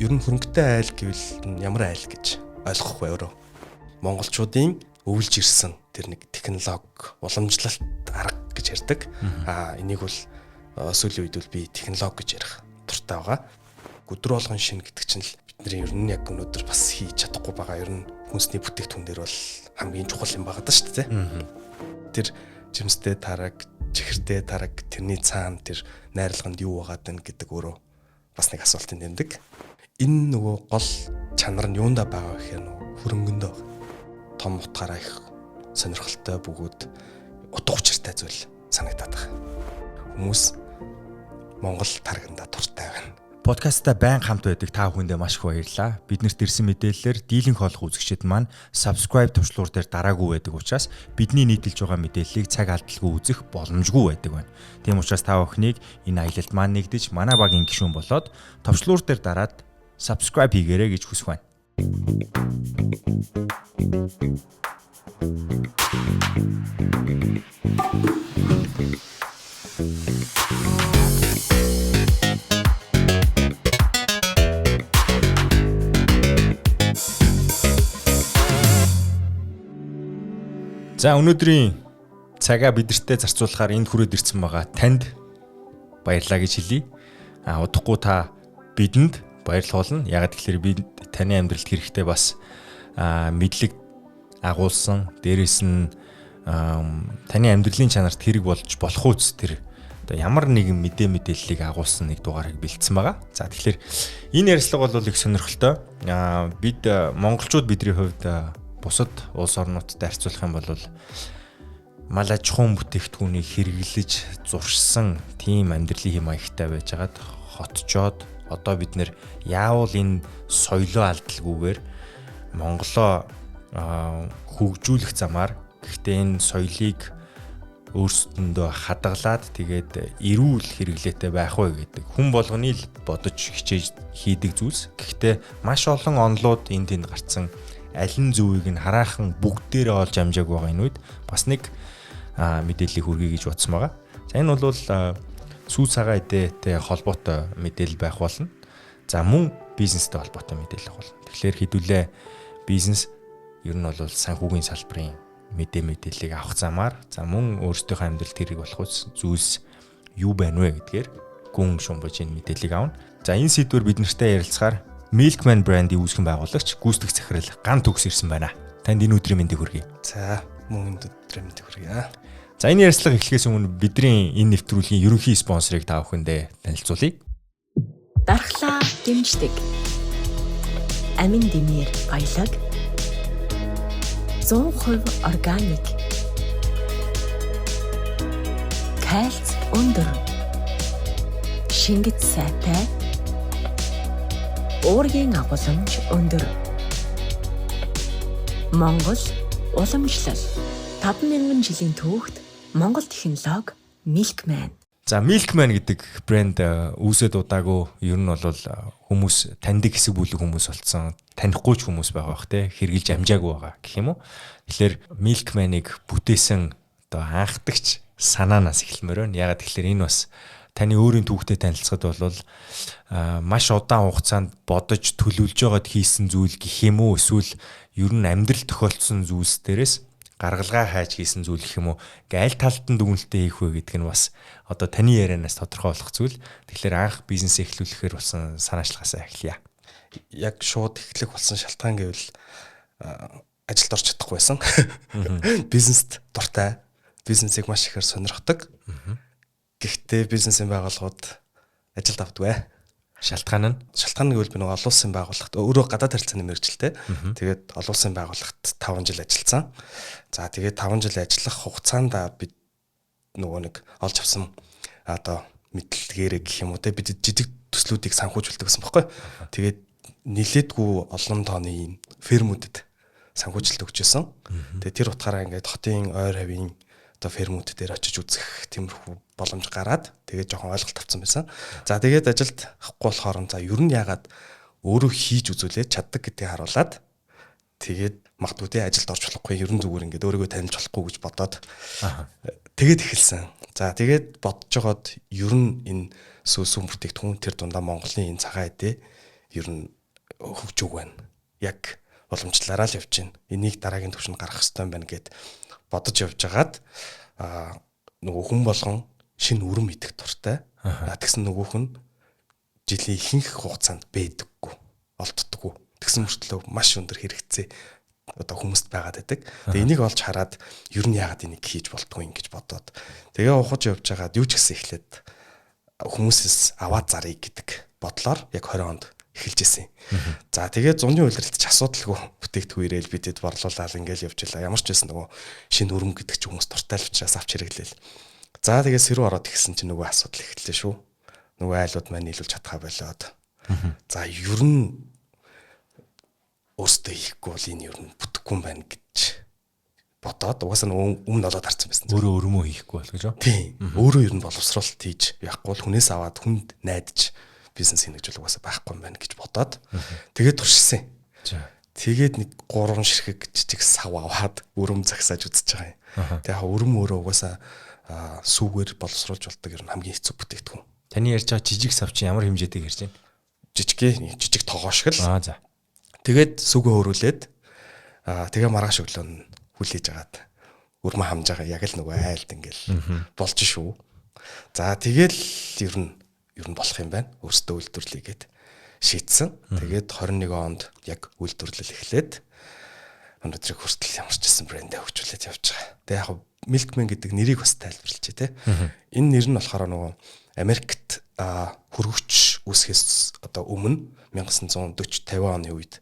Ер нь хөрөнгөтэй айл гэвэл ямар айл гэж ойлгох вэ өөрөө? Монголчуудын өвлж ирсэн тэр нэг технологи, уламжлалт арга гэж ярьдаг. Аа энийг бол сүүлийн үед бол би технологи гэж ярих дуртай байгаа. Өдөр болгон шинэ гэдэг чинь л бидний ер нь яг өнөөдөр бас хийж чадахгүй байгаа. Ер нь хүнсний бүтээгдэхүүн дээр бол хамгийн чухал юм байгаа даа шүү дээ. Тэр жимстэй тараг, чихэртэй тараг, тэрний цаана тэр найрлаганд юу байгаад байна гэдэг өөрөө бас нэг асуултын нэмдэг. Энэ нөгөө гол чанар нь юунда байгаа вэ гэхээр нөгөө хөрөнгөндөө байгаа. Том утгаараа их сонирхолтой бөгөөд утга учиртай зүйл санагдаад байгаа. Хүмүүс Монгол тарганда дуртай байна. Подкастта байн хамт байдаг та бүхэндээ маш их баярлалаа. Биднэрт ирсэн мэдээллээр дийлэнх олох үзэгчид маань subscribe товчлуур дээр дараагүй байдаг учраас бидний нийтэлж байгаа мэдээллийг цаг алдалгүй үзэх боломжгүй байдаг байна. Тийм учраас та бүхнийг энэ аялалд маань нэгдэж манай багийн гишүүн болоод товчлуур дээр дараад subscribe хийгээрэй гэж хүсэх байна. За өнөөдрийн цагаа бидэртээ зарцуулахаар энд хүрээд ирсэн байгаа танд баярлалаа гэж хэлье. А удахгүй та бидэнд баярлах болно. Ягаад гэвэл би таны амьдралд хэрэгтэй бас мэдлэг агуулсан, дээрэс нь таны амьдралын чанарт хэрэг болж болох үс тэр одоо ямар нэгэн мэдээллийг агуулсан нэг дугаарыг бэлдсэн байгаа. За тэгэхээр энэ ярилцлага бол их сонирхолтой. Бид монголчууд бидний хувьд бусад улс орнуудтай харьцуулах юм бол мал аж ахуйн бүтээгдэхүүнийг хэрэглэж зуршсан тийм амьдралын хэм маягтай байжгаад хотчоод одоо бид нэр яавал энэ соёлоо алдалгүйгээр Монголоо хөгжүүлэх замаар гэхдээ энэ соёлыг өөрсдөндөө хадгалаад тэгээд эрүүл хэрэглээтэй байх вэ гэдэг хүн болгоны л бодож хичээж хийдэг зүйлс. Гэхдээ маш олон онлууд энд тэнд гарцсан аль нь зөвийг нь хараахан бүгдээрээ олж амжаагүй байгаа энэ үед бас нэг мэдээллийг хүргэе гэж бодсон байгаа. За энэ бол сүү цагаан эдээтэй холбоотой мэдээлэл байх болно. За мөн бизнестэй холбоотой мэдээлэл болно. Тэгэхээр хэдүүлээ бизнес ер нь бол санхүүгийн салбарын мэдээллийг авах замаар за мөн өөрсдийнхөө амьдралд хэрэг болох зүйлс юу байна вэ гэдгээр гүн шумбаж энэ мэдээллийг авна. За энэ сэдвээр бид нартай ярилцахаар Milkman брендийн үүсгэн байгуулагч гүйцэтгэх захирал Ган Төгс ирсэн байна. Танд энэ өдрийн мэндийг хүргэе. За мөн энэ өдрийн мэндийг хүргэе. За энэ ярилцлага эхлэхээс өмнө бидний энэ нэвтрүүлгийн ерөнхий спонсорыг та бүхэндээ танилцуулъя. Дархлаа дэмждэг. Амин дэмээр баялаг. 100% органик. Кальц өндөр. Шингэц сайтай. Уургийн агуулмж өндөр. Монгол уламжлал. 5,000 жилийн түүхт Монгол технологи Milkman. За Milkman гэдэг брэнд үүсээд удаагүй ер нь бол хүмүүс таньдаг хэсэг бүлэг хүмүүс болцсон, танихгүй ч хүмүүс байгаа бах те, хэрглэж амжаагүй байгаа гэх юм уу. Тэгэхээр Milkman-ыг бүтээсэн одоо анхдагч санаанаас эхэлмээр байна. Ягаад гэхээр энэ бас таны өөрийн түүхтэй танилцахад бол маш удаан хугацаанд бодож төлөвлөж байгаад хийсэн зүйл гэх юм уу, эсвэл ер нь амьдрал тохиолдсон зүйлс дээрээс гаргалгаа хайж хийсэн зүйл гэх юм уу, ингээ аль талд нь дүгнэлтээ хийх вэ гэдг нь бас одоо таны ярианаас тодорхой болох зүйл. Тэгэхээр анх бизнесээ эхлүүлэхээр болсон санаачлагаасаа эхлэе. Яг шууд эхлэх болсон шалтгаан гэвэл ажилд орч чадахгүй байсан. Бизнест дуртай. Бизнесийг маш ихээр сонирхдаг. Гэхдээ бизнесийн байгууллагууд ажилд авдаггүй. Шалтгаан нь? Шалтгаан нь гэвэл би нөгөө олон улсын байгууллагт өөрөө гадаад харилцааны мэргэжилтэй. Тэгээд олон улсын байгууллагт 5 жил ажилласан. За тэгээд 5 жил ажиллах хугацаанд би нөгөө нэг олж авсан одоо мэдлэгээрээ гэх юм уу те, бид жижиг төслүүдийг санхүүжүүлдэг гэсэн бохоггүй. Тэгээд нилээдгүй олон тооны ийм фермүүдэд санхүүжилт өгч исэн. Тэгээд тэр утгаараа ингээд хотын ойр хавийн одоо фермүүд дээр очиж үзэх тиймэрхүү боломж гараад тэгээд жоохон ойлголт авсан байсан. За тэгээд ажилд авахгүй болохоор за ер нь яагаад өөрөө хийж үзүүлээд чаддаг гэдгийг харуулад тэгээд магадгүй те ажилд орж болохгүй, ер нь зүгээр ингээд өөрийгөө танилж болохгүй гэж бодоод тэгээд эхэлсэн. За тэгээд бодож байгаад ер нь энэ сүүн бүтээгдэхүүн тэр дундаа Монголын энэ цагаан эдээ Ер нь хөгжөөг байна. Яг уламжлалаараа л явж байна. Энийг дараагийн түвшинд гаргах хэрэгтэй юм байна гэд бодож явж хагаад нөгөө хүн болгон шинэ өрөм идэх дуртай. Тэгсэн нөгөөх нь жилийн ихэнх хугацаанд бэдэггүй, олддоггүй. Тэгсэн мөртлөө маш өндөр хэрэгцээ одоо хүмүүст байгаад байдаг. Тэгээ энийг олж хараад ер нь яагаад энийг хийж болтгүй юм гэж бодоод тэгээ ухаж явж байгаад юу ч гэсэн эхлээд хүмүүсээс аваад зарыг гэдэг бодлоор яг 20 онд эхэлж исэн. За тэгээд зуны улиралд ч асуудалгүй бүтээгдэхүүн ирээл бидэд борлуулаад ингээл явж илаа. Ямар ч байсан нөгөө шинэ өрөм гэдэг чи хүмүүс дуртай л учраас авч хэрэглээл. За тэгээд сэрүү ороод ихсэн чинь нөгөө асуудал эхэллээ шүү. Нөгөө айлууд маань нийлүүлж чадхаа болоод. За ер нь өөртөө хийхгүй бол энэ ер нь бүтэхгүй юм байна гэж бодоод угаасаа нөгөө өмнө олоод харсан байсан. Өөрөө өрмөө хийхгүй бол гэж үү? Тийм. Өөрөө ер нь боловсруулалт хийж яахгүй бол хүнээс аваад хүнд найдаж бизнес хийнэ гэж бол угаасаа байхгүй юм байна гэж бодоод тэгээд туршсан. Тэгээд нэг 3 ширхэг жижиг сав аваад өрөм загсааж үзэж байгаа юм. Тэгээд яг өрөм өөрөө угаасаа сүүгээр боловсруулж болдог ер нь хамгийн хэцүү бүтээгдэхүүн. Таны ярьж байгаа жижиг сав чинь ямар хэмжээтэй ярьж байна? Жижиг тогоо шиг л. Аа за. Тэгээд сүгөө хөрүүлээд тэгээ маргааш өглөө нь хүлээж агаад өрмө хамж байгаа яг л нөгөө айлд ингээл болж шүү. За тэгэл ер нь болох юм байна. Өөртөө үйлдвэрлэе гэд шийдсэн. Тэгээд 21 онд яг үйлдвэрлэл эхлээд өнөөдрийг хүртэл ямар ч гэсэн брэндээ хөгжүүлээд явж байгаа. Тэгээ яг Milkman гэдэг нэрийг бас тайлбарлажээ те. Энэ нэр нь болохоор нөгөө Америкт хөргөгч үүсгэхээс одоо өмнө 1940 50 оны үед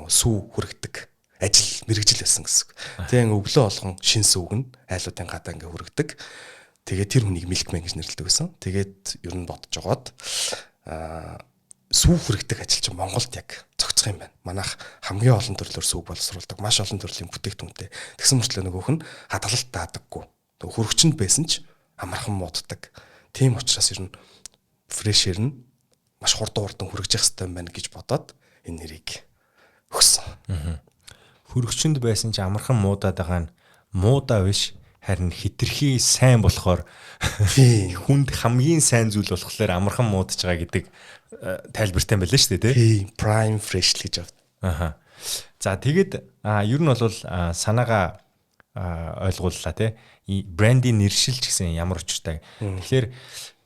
сүү хүргэдэг ажил мэргэжил байсан гэсэн. Тэгээ ингээ өглөө болгон шин сүүг нь айлуудын гадаа ингээ хүргэдэг. Тэгээд тэр хүнийг Milkman гэж нэрлэдэг байсан. Тэгээд ер нь бодож жогоод сүү хүргэдэг ажил чинь Монголд яг зохицох юм байна. Манайх хамгийн олон төрлөөр сүүг боловсруулдаг, маш олон төрлийн бүтээгдэхүүнтэй. Тэгсэн мөртлөө нөгөөх нь хадгалалт даадаггүй. Хөргөчөнд байсан ч амархан мууддаг. Тийм учраас ер нь фрешэр нь маш хурдан хүргэж явах хэрэгтэй юм байна гэж бодоод энэ нэрийг өгсөн. Хөргөчөнд байсан ч амархан муудаад байгаа нь муудаа биш, харин хитрхи сайн болохоор хүнд хамгийн сайн зүйл болохоор амархан муудаж байгаа гэдэг тайлбартай юм байна шүү дээ, тий? Prime fresh л гэж авд. Аха. За тэгэд ер нь бол санаагаа ойлгууллаа, тий? Брендийн нэршил ч гэсэн ямар учиртай. Тэгэхээр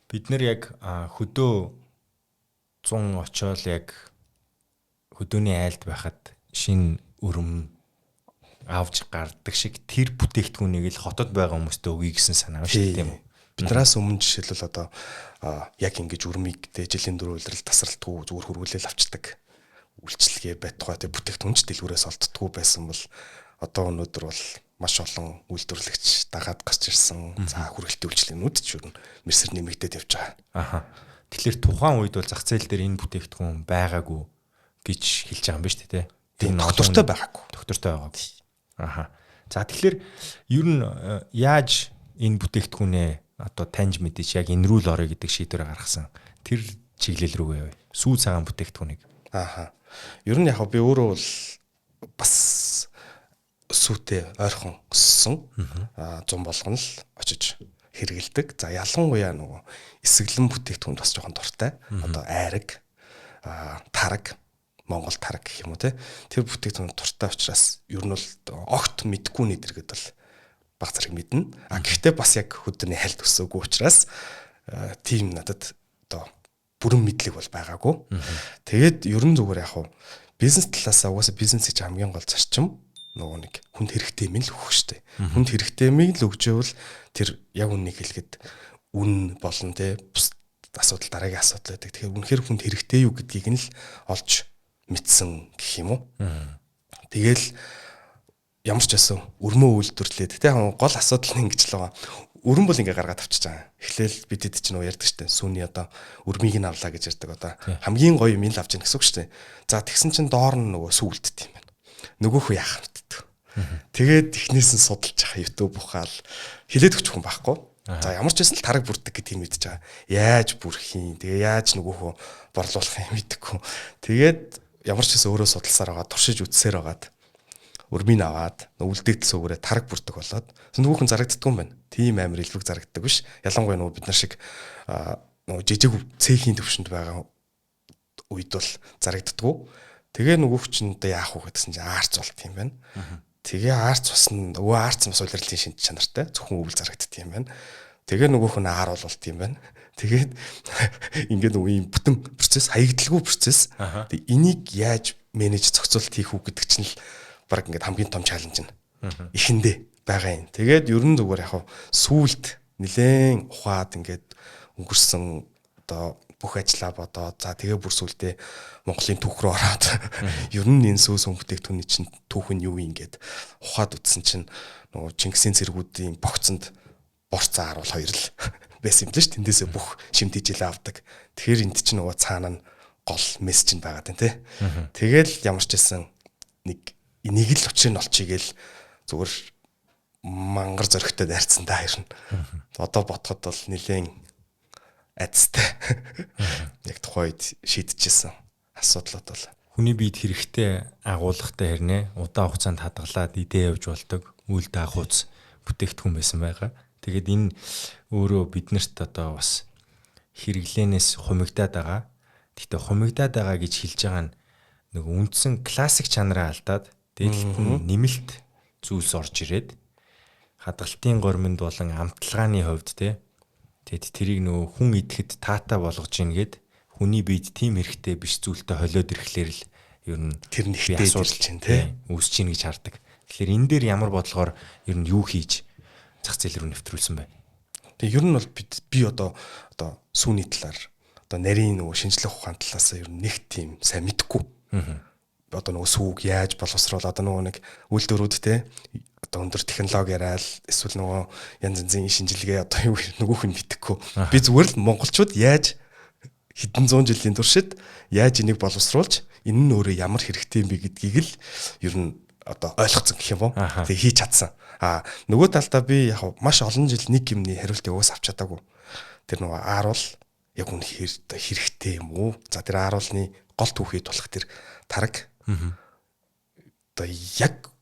бид нэр яг хөдөө 100 очоод яг хөдөөний айлд байхад шинэ өрөм авч гардаг шиг тэр бүтээгдэхүүнийг л хотод байгаа хүмүүстээ өгье гэсэн санаа шүү дээ, тийм үү? Биднээс өмнө жишээлбэл одоо яг ингэж өрмийг тэ жилийн дөрөв улирал тасралтгүй зүгээр хөргүүлэл авчдаг үйлчилгээ байтугай тэ бүтээгдэхүүн ч дэлгүүрээс олддгүй байсан бол одоо өнөөдөр бол маш олон үйлдвэрлэгч дагаад гарч ирсэн. За хүргэлтийн үйлчилгээнүүд ч ер нь мэрсэр нэмэгдээд явж байгаа. Аха. Тэгэхээр тухайн үед бол зах зээл дээр энэ бүтээгдэхүүн байгаагүй гэж хэлж байгаа юм байна шүү дээ, тэ? Тийм, доктортой байгаагүй. Доктортой байгаагүй. Аха. За тэгэхээр ер нь яаж энэ бүтээгдэхүүнээ одоо таньж мэдээж яг энэ рүү л орё гэдэг шийдвэр гаргасан. Тэр чиглэл рүүгээ явъя. Сүү цагаан бүтээгдэхүүнийг. Аха. Ер нь яг би өөрөө бол бас сүүтэй ойрхон өссөн. Зун болгоно л очиж хэрэгэлдэг. За ялангуяа нөгөө эсэглэн бүтээгдэхүүнд бас жоохон дуртай. Одоо айраг, тараг, Монгол тараг гэх юм уу те. Тэр бүтээгдэхүүн дуртай учраас ер нь бол огт мэдгүй нэдэргэд бол баг зэрэг мэднэ. А гэхдээ бас яг хөдөөний хальт өсөөгүй учраас тийм надад одоо бүрэн мэдлэг бол байгаагүй. Тэгээд ер нь зүгээр яг хуу бизнес талаасаа угаасаа бизнес гэж хамгийн гол зарчим нөгөө нэг хүнд хэрэгтэй юм л өгөх штэ. Хүнд хэрэгтэй юм л өгчөөл тэр яг үннийг хэлэхэд үн болон те бус асуудал дараагийн асуудал байдаг. Тэгэхээр үнэхээр хүнд хэрэгтэй юу гэдгийг нь л олж мэдсэн гэх юм уу. Тэгэл ямар ч байсан өрмөө үйлдвэрлээд те гол асуудал нь ингэж л байгаа. Өрөн бол ингээ гаргаад авчиж байгаа. Эхлээл бид хэд ч нөө ярьдаг штэ. Сүүний одоо өрмийг нь авлаа гэж ярьдаг одоо. Хамгийн гоё юм л авч ийн гэсэн үг штэ. За тэгсэн чинь доор нь нөгөө сүү үлддэг юм байна. Нөгөөх үү яах вэ? Тэгээд эхнээс нь судалж байгаа YouTube ухаал хилээд өгч хүн байхгүй. За ямар ч байсан л тараг бүрдэг гэдгийг мэдж байгаа. Яаж бүрх юм? Тэгээ яаж нөгөөхөө борлуулах юм мэдэхгүй. Тэгээд ямар ч байсан өөрөө судалсаар байгаа, туршиж үзсээр байгаад өрмийг аваад үлдээгдэл сүгээрээ тараг бүрдэг болоод нөгөөх нь зарагддаггүй юм байна. Тийм амар илбэг зарагддаг биш. Ялангуяа нөгөө бид нар шиг нөгөө жижиг цехийн төвшөнд байгаа үед бол зарагддггүй. Тэгээ нөгөөх чинь одоо яах вэ гэдгсэн чинь аарц болт юм байна. Тэгээ аарц бас нь өвөө аарц бас улирлын шинж чанартай зөвхөн өвөл зарагддаг юм байна. Тэгээ нөгөөх нь аар болт юм байна. Тэгээд ингээд нөгөө ийм бүтэн процесс, хаягдalгүй процесс. Тэгээ энийг яаж менеж зохицуулт хийх үү гэдэг чинь л баг ингээд хамгийн том challenge нь эхэндээ байгаа юм. Тэгээд ер нь зүгээр яг сүүлд нилээн ухаад ингээд өнгөрсөн одоо бүх ажлаа бодоод за тэгээ бүр сүулдэ Монголын түүх рүү ороод ер нь энэ сүүс бүтээгдэхүүний чинь түүх нь юу юм гээд ухаад үтсэн чинь нөгөө Чингисийн цэргүүдийн богцонд борц ааруул хоёр л байсан юм л ш. Тэндээсээ бүх шим тэжээлээ авдаг. Тэгэхээр энд чинь нөгөө цаана нь гол мессеж нь байгаа даа тий. Тэгэл ямар ч байсан нэг энийг л учрыг нь олчихъя гээл зүгээр мангар зөрөгтэй дайрцсан да ер нь. Одоо бодоход бол нилээн айдастай. Яг тухайн үед шийдчихсэн асуудлууд бол хүний биед хэрэгтэй агуулгатай хэрнээ удаан хугацаанд хадгалаад идээ явж болдог үйл дагууц бүтээгдэхүүн байсан байгаа. Тэгээд энэ өөрөө биднэрт одоо бас хэрэглээнээс хумигдаад байгаа. Гэхдээ хумигдаад байгаа гэж хэлж байгаа нь нөгөө үндсэн классик чанараа алдаад дээдлэлт нь нэмэлт зүйлс орж ирээд хадгалтын гормонд болон амталгааны хувьд те. Тэгэд тэрийг нөгөө хүн идэхэд таатай болгож ийн гээд хүний биед тийм хэрэгтэй биш зүйлтэй холиод ирэхлээр л ер нь тэр нэгтэй асуудал чинь те үүсэж чинь гэж хардаг. Тэгэхээр энэ дээр ямар бодлогоор ер нь юу хийж зах зээл рүү нэвтрүүлсэн бэ? Тэгээ ер нь бол би одоо сүүний талаар одоо нарийн нөгөө шинжлэх ухаан талаас ер нь нэг тийм сайн мэдэхгүй. Одоо нөгөө сүүг яаж боловсруул одоо нөгөө нэг үйлдвэрүүд те одоо өндөр технологи яриад эсвэл нөгөө янз янзын шинжилгээ одоо юу нөгөөх нь мэдэхгүй. Би зүгээр л монголчууд яаж хэдэн зуун жилийн туршид яаж энийг боловсруулж энэ нь өөрөө ямар хэрэгтэй юм бэ гэдгийг л ер нь одоо ойлгоцсон гэх юм уу. Тэгээ хийж чадсан. А нөгөө талдаа би яг маш олон жил нэг юмны хариултыг уус авч чадаагүй. Тэр нөгөө ааруул яг үнэхээр хэрэгтэй юм уу? За тэр ааруулны гол түүхий тулах тэр тараг. Одоо яг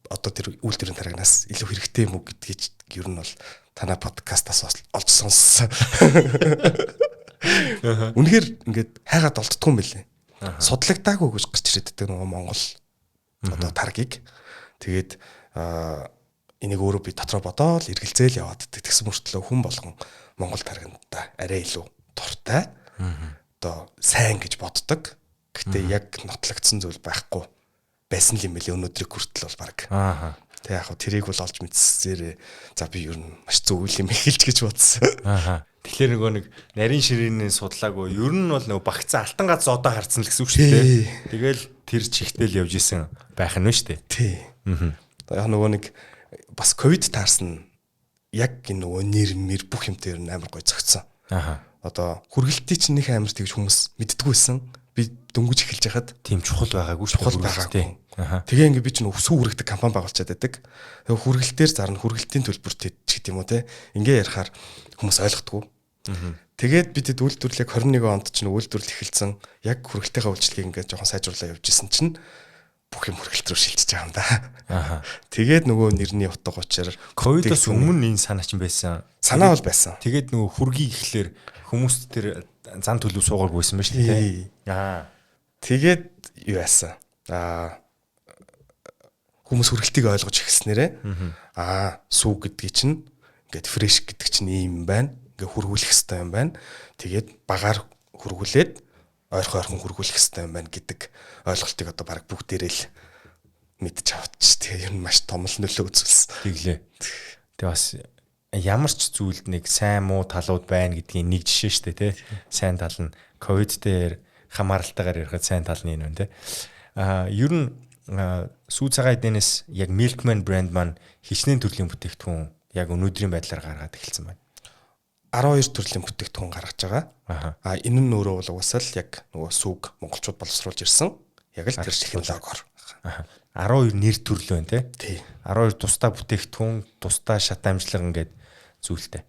одоо тэр үйлдвэрийн тарагнаас илүү хэрэгтэй юм уу гэдгийг ер нь бол танай подкастаас олж сонссон. Үнэхээр ингээд хайгаад олддгүй юм билээ. Судлагдаагүй гэж гарч ирээд байдаг нөгөө Монгол одоо таргийг. Тэгээд энийг өөрөө би дотроо бодоол эргэлзээл яваад тэгсэн мөртлөө хүн болгон Монгол таргандаа арай илүү дуртай. Одоо сайн гэж боддог. Гэтэ яг нотлогдсон зүйл байхгүй байсан л юм билээ өнөөдрийг хүртэл бол баг. Аа. Тэг яг тэрийг бол олж мэдсээр за би ер нь маш зөв үйл юм эхэлж гэж бодсон. Аа. Тэгэхээр нөгөө нэг нарийн ширээний судлаагүй ер нь бол нөгөө багцсан алтан гац одоо харцсан л гэсэн үг шүү дээ. Тэгэл тэр чигтэл явж исэн байх нь шүү дээ. Тий. Аа. Яг нөгөө нэг бас ковид таарсан яг энэ нөгөө нэр мэр бүх юмтай ер нь амар гой зөгцсөн. Аа. Одоо хүргэлтийн чинь нэг амар тэгж хүмүүс мэддэггүйсэн. Би дөнгөж эхэлж байхад тийм чухал байгаагүй шүү. Чухал байгаагүй. Аа. Тэгээ ингээ би чинь өсөв хүргэдэг компани байгуулчаад байдаг. Тэгээ хүргэлтээр зарна, хүргэлтийн төлбөрт ч гэдэг юм уу те. Ингээ ярихаар хүмүүс ойлгохгүй. Тэгээд бид хэд үйлдвэрлэлийг 21 онд чинь үйлдвэрлэл эхэлсэн. Яг хүргэлтийнхаа үйлчлэгийг ингээ жоохон сайжруулаа явж исэн чинь бүх юм хүргэлт рүү шилжиж байгаа юм да. Аа. Тэгээд нөгөө нэрний утга учир ковидоос өмнө энэ санаа чинь байсан. Санаа бол байсан. Тэгээд нөгөө хүргийг ихлээр хүмүүст тэр зан төлөв суугаагүй байсан ба шүү дээ. Аа. Тэгээд юу яасан? Аа хүмүүс хүргэлтийг ойлгож эхэлснээрээ аа сүү гэдгийг чинь ингээд фреш гэдэг чинь ийм юм байна. Ингээд хүргүүлэх хэрэгтэй юм байна. Тэгээд багаар хүргүүлээд ойрхон хүргүүлэх хэрэгтэй юм байна гэдэг ойлголтыг одоо баг бүгдээрээ л мэдж авчих. Тэгээ ер нь маш том л нөлөө үзүүлсэн. Тэглээ. Тэгээ бас ямар ч зүйлд нэг сайн муу талууд байна гэдгийн нэг жишээ шүү дээ, тий. Сайн тал нь ковид дээр хамааралтайгаар ярихад сайн тал нь энэ байна, тий. Аа ер нь сүү цагаан эдэнээс яг Milkman брэнд маань хичнээн төрлийн бүтээгдэхүүн яг өнөөдрийн байдлаар гаргаад эхэлсэн байна. 12 төрлийн бүтээгдэхүүн гаргаж байгаа. Аа энэ нь өөрөө бол угаасаа л яг нөгөө сүүг монголчууд боловсруулж ирсэн. Яг л тэр технологиор. Аа 12 нэр төрөл байна, тий. Тий. 12 тусдаа бүтээгдэхүүн, тусдаа шат амжилан ингээд зүйлтэй.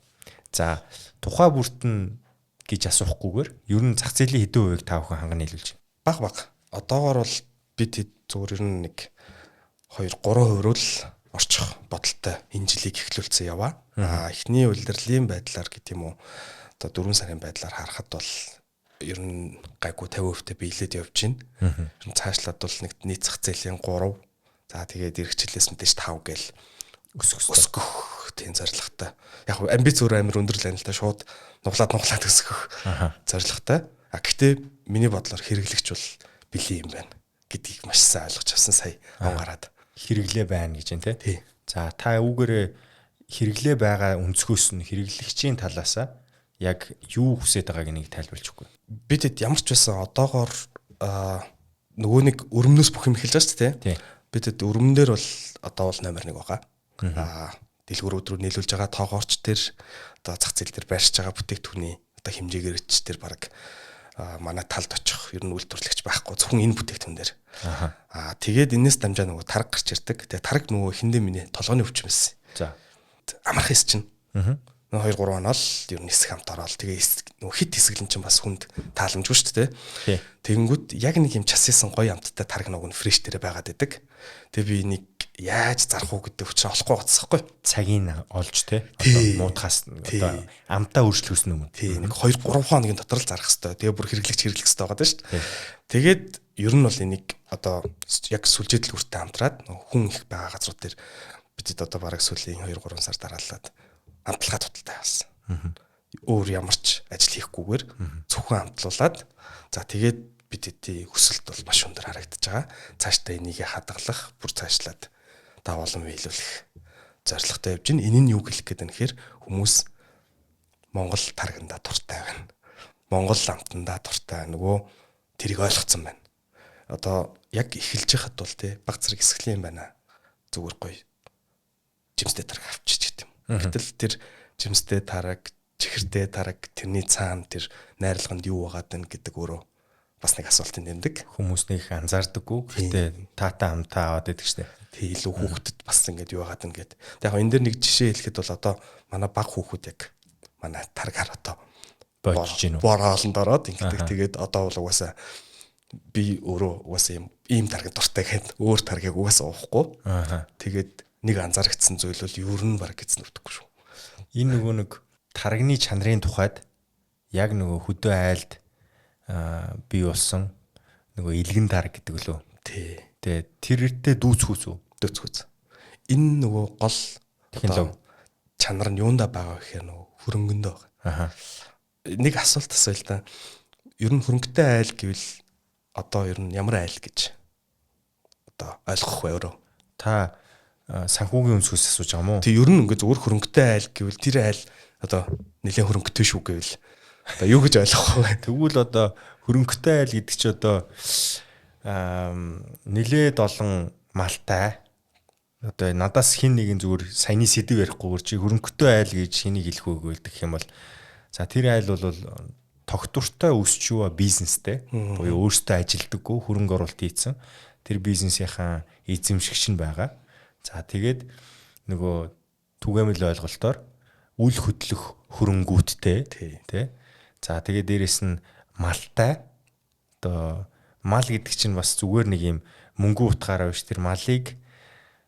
За тухай бүрт нь гэж асуухгүйгээр ер нь зах зээлийн хэдэн хувийг та бүхэн ханган нийлүүлж байна? Баг. Одоогоор бол бид зүгээр ер нь нэг 2 3% рүү л орчих бодолтой энэ жилийг эхлүүлсэн яваа. Аа эхний улирлын байдлаар гэдэг юм уу одоо 4 сарын байдлаар харахад бол Ер нь гайгүй 50% та биелээд явж байна. Ер нь цаашлаад бол нэг нийт зах зээлийн 3. За тэгээд ирэх жилээс мэдээж 5 гээл өсгөх тийм зорилготой. Яг амбиц өөр амар өндөр л байна л да, шууд нуглаад өсгөх зорилготой. А гэхдээ миний бодлоор хэрэглэгч бол бэлэн юм байна гэдгийг маш сайн ойлгож авсан сая он гараад. Хэрэглээ байна гэж байна тий. За та үүгээрээ хэрэглээ байгаа өнцгөөс нь хэрэглэгчийн талаасаа яг юу хүсэж байгааг нэг тайлбарлаж өгөхгүй. Бид ямар ч байсан одоогоор нөгөө нэг өрөмнөөс бүх юм эхэлж байгаа шүү дээ. Бид өрөмн дээр бол одоо бол номер 1 байгаа. Дэлгүүрүүд рүү нийлүүлж байгаа тоогоорч тэр одоо зах зээл дээр байршиж байгаа бүтээгдэхүүний одоо хэмжээгээр ч тэр баг манай талд очих ер нь үйлдвэрлэгч байхгүй, зөвхөн энэ бүтээгдэхүүн дээр. Тэгээд энэс дамжаа нөгөө тараг гарч ирдэг. Тэгээд тараг нөгөө эхэндээ миний толгойн өвчин байсан. За. Амархан эс чинь. 2 3 оноо л ер нь хэсэг хамт ороод тэгээ нөгөө хит хэсэглэн чинь бас хүнд тааламжгүй шүү дээ. Тэгэнгүүт яг нэг юм чассан гоё амттай тараг нөгөө нь фреш дээрээ байгаад идэг. Тэгээ би нэг яаж зарах уу гэдэг учраа олохгүй гоцсохгүй. Цагийг олж те. Одоо муутахаас одоо амтаа өөрчлөхөөс өмнө. Тий, нэг 2 3 хоногийн дотор л зарах хэвээр. Тэгээ бүр хэрэглэгч хэрэглэх хэвээр байгаа даа шүү дээ. Тэгээд ер нь бол энийг одоо яг сүлжээ дэлгүүртэй хамтраад хүн их байгаа газрууд дээр бид одоо бараг сүүлийн 2 3 сар дараалаад амтлагаа туталтай болсон. Өөр ямар ч ажил хийхгүйгээр зөвхөн амтлуулад за тэгээд бид эдийн хүсэлт бол маш өндөр харагдаж байгаа. Цаашдаа энийг хадгалах, бүр цаашлаад даваалan биелүүлэх зорилготой явж байна. Энэ нь юу хэлэх гээд байна гэхээр хүмүүс Монгол таргандаа дуртай байна. Монгол амтандаа дуртай. Нөгөө тэрийг ойлгоцсон байна. Одоо яг эхэлж хахад бол тий баг зэрэг эсгэлэн юм байна. Зүгээр гоё жимстэй тараг авчиж гэдэг юм. Гэтэл тэр жимстэй тараг, чихэртэй тараг, тэрний цаана тэр найрлаганд юу байгаад байна гэдэг өөрөө бас нэг асуултын нэмдэг. Хүмүүс нэг анзаардаггүй. Гэхдээ таатай амтаа аваад идэг штэ. Тий, илүү хүүхдэд бас ингээд юу байгаад байна гэд. Тэг яг энэ дэр нэг жишээ хэлэхэд бол одоо манай баг хүүхэд яг манай таргаар одоо бодож гин үү. Бороолонд ороод ингээд тэгээд одоо бол угаасаа би өөрөө угаасаа ийм тараг дуртай гэхэд өөр таргийг угаасаа уухгүй. Тэгээд нэг анзаарэгдсэн зүйл бол ер нь баг гэсэн үтгэхгүй шүү. Энэ нөгөө нэг тарагны чанарын тухайд яг нөгөө хөдөө айлд бий болсон нөгөө илгэн тараг гэдэг лөө. Тий. Тэгээ тэртээ дүүцхүүц үү? Дүүцхүүц. Энэ нөгөө гол технологи чанар нь юунда байгаа вэ гэхээр нөгөө хөрөнгөндөө байгаа. Аха. Нэг асуулт асууя л да. Ер нь хөрөнгөтэй айл гэвэл одоо ер нь ямар айл гэж одоо ойлгох вэ өөрөө? Та санхүүгийн өнцгөөс асууж байгаа юм уу? Тий, ер нь ингээ зүгээр хөрөнгөтэй айл гэвэл тэр айл одоо нэлээд хөрөнгөтэй шүү гэвэл одоо юу гэж ойлгох вэ? Тэгвэл одоо хөрөнгөтэй айл гэдэг чи одоо нэлээд олон малтай. Одоо надаас хин нэгэн зүгээр саяны сэдв ярихгүйгээр чи хөрөнгөтэй айл гэж хэнийг хэлэх вэ гэх юм бол за тэр айл бол тогтвортой өсч юа бизнестэй буюу өөртөө ажилдаггүй хөрөнгө оруулалт хийсэн тэр бизнесийнхаа эзэмшигч нь байгаа. За тэгээд нөгөө түгээмэл ойлголтоор үл хөдлөх хөрөнгүүттэй тий. За тэгээд дээрэс нь малтай. Одоо мал гэдэг чинь бас зүгээр нэг юм мөнгөн утгаараа биш, тэр малыг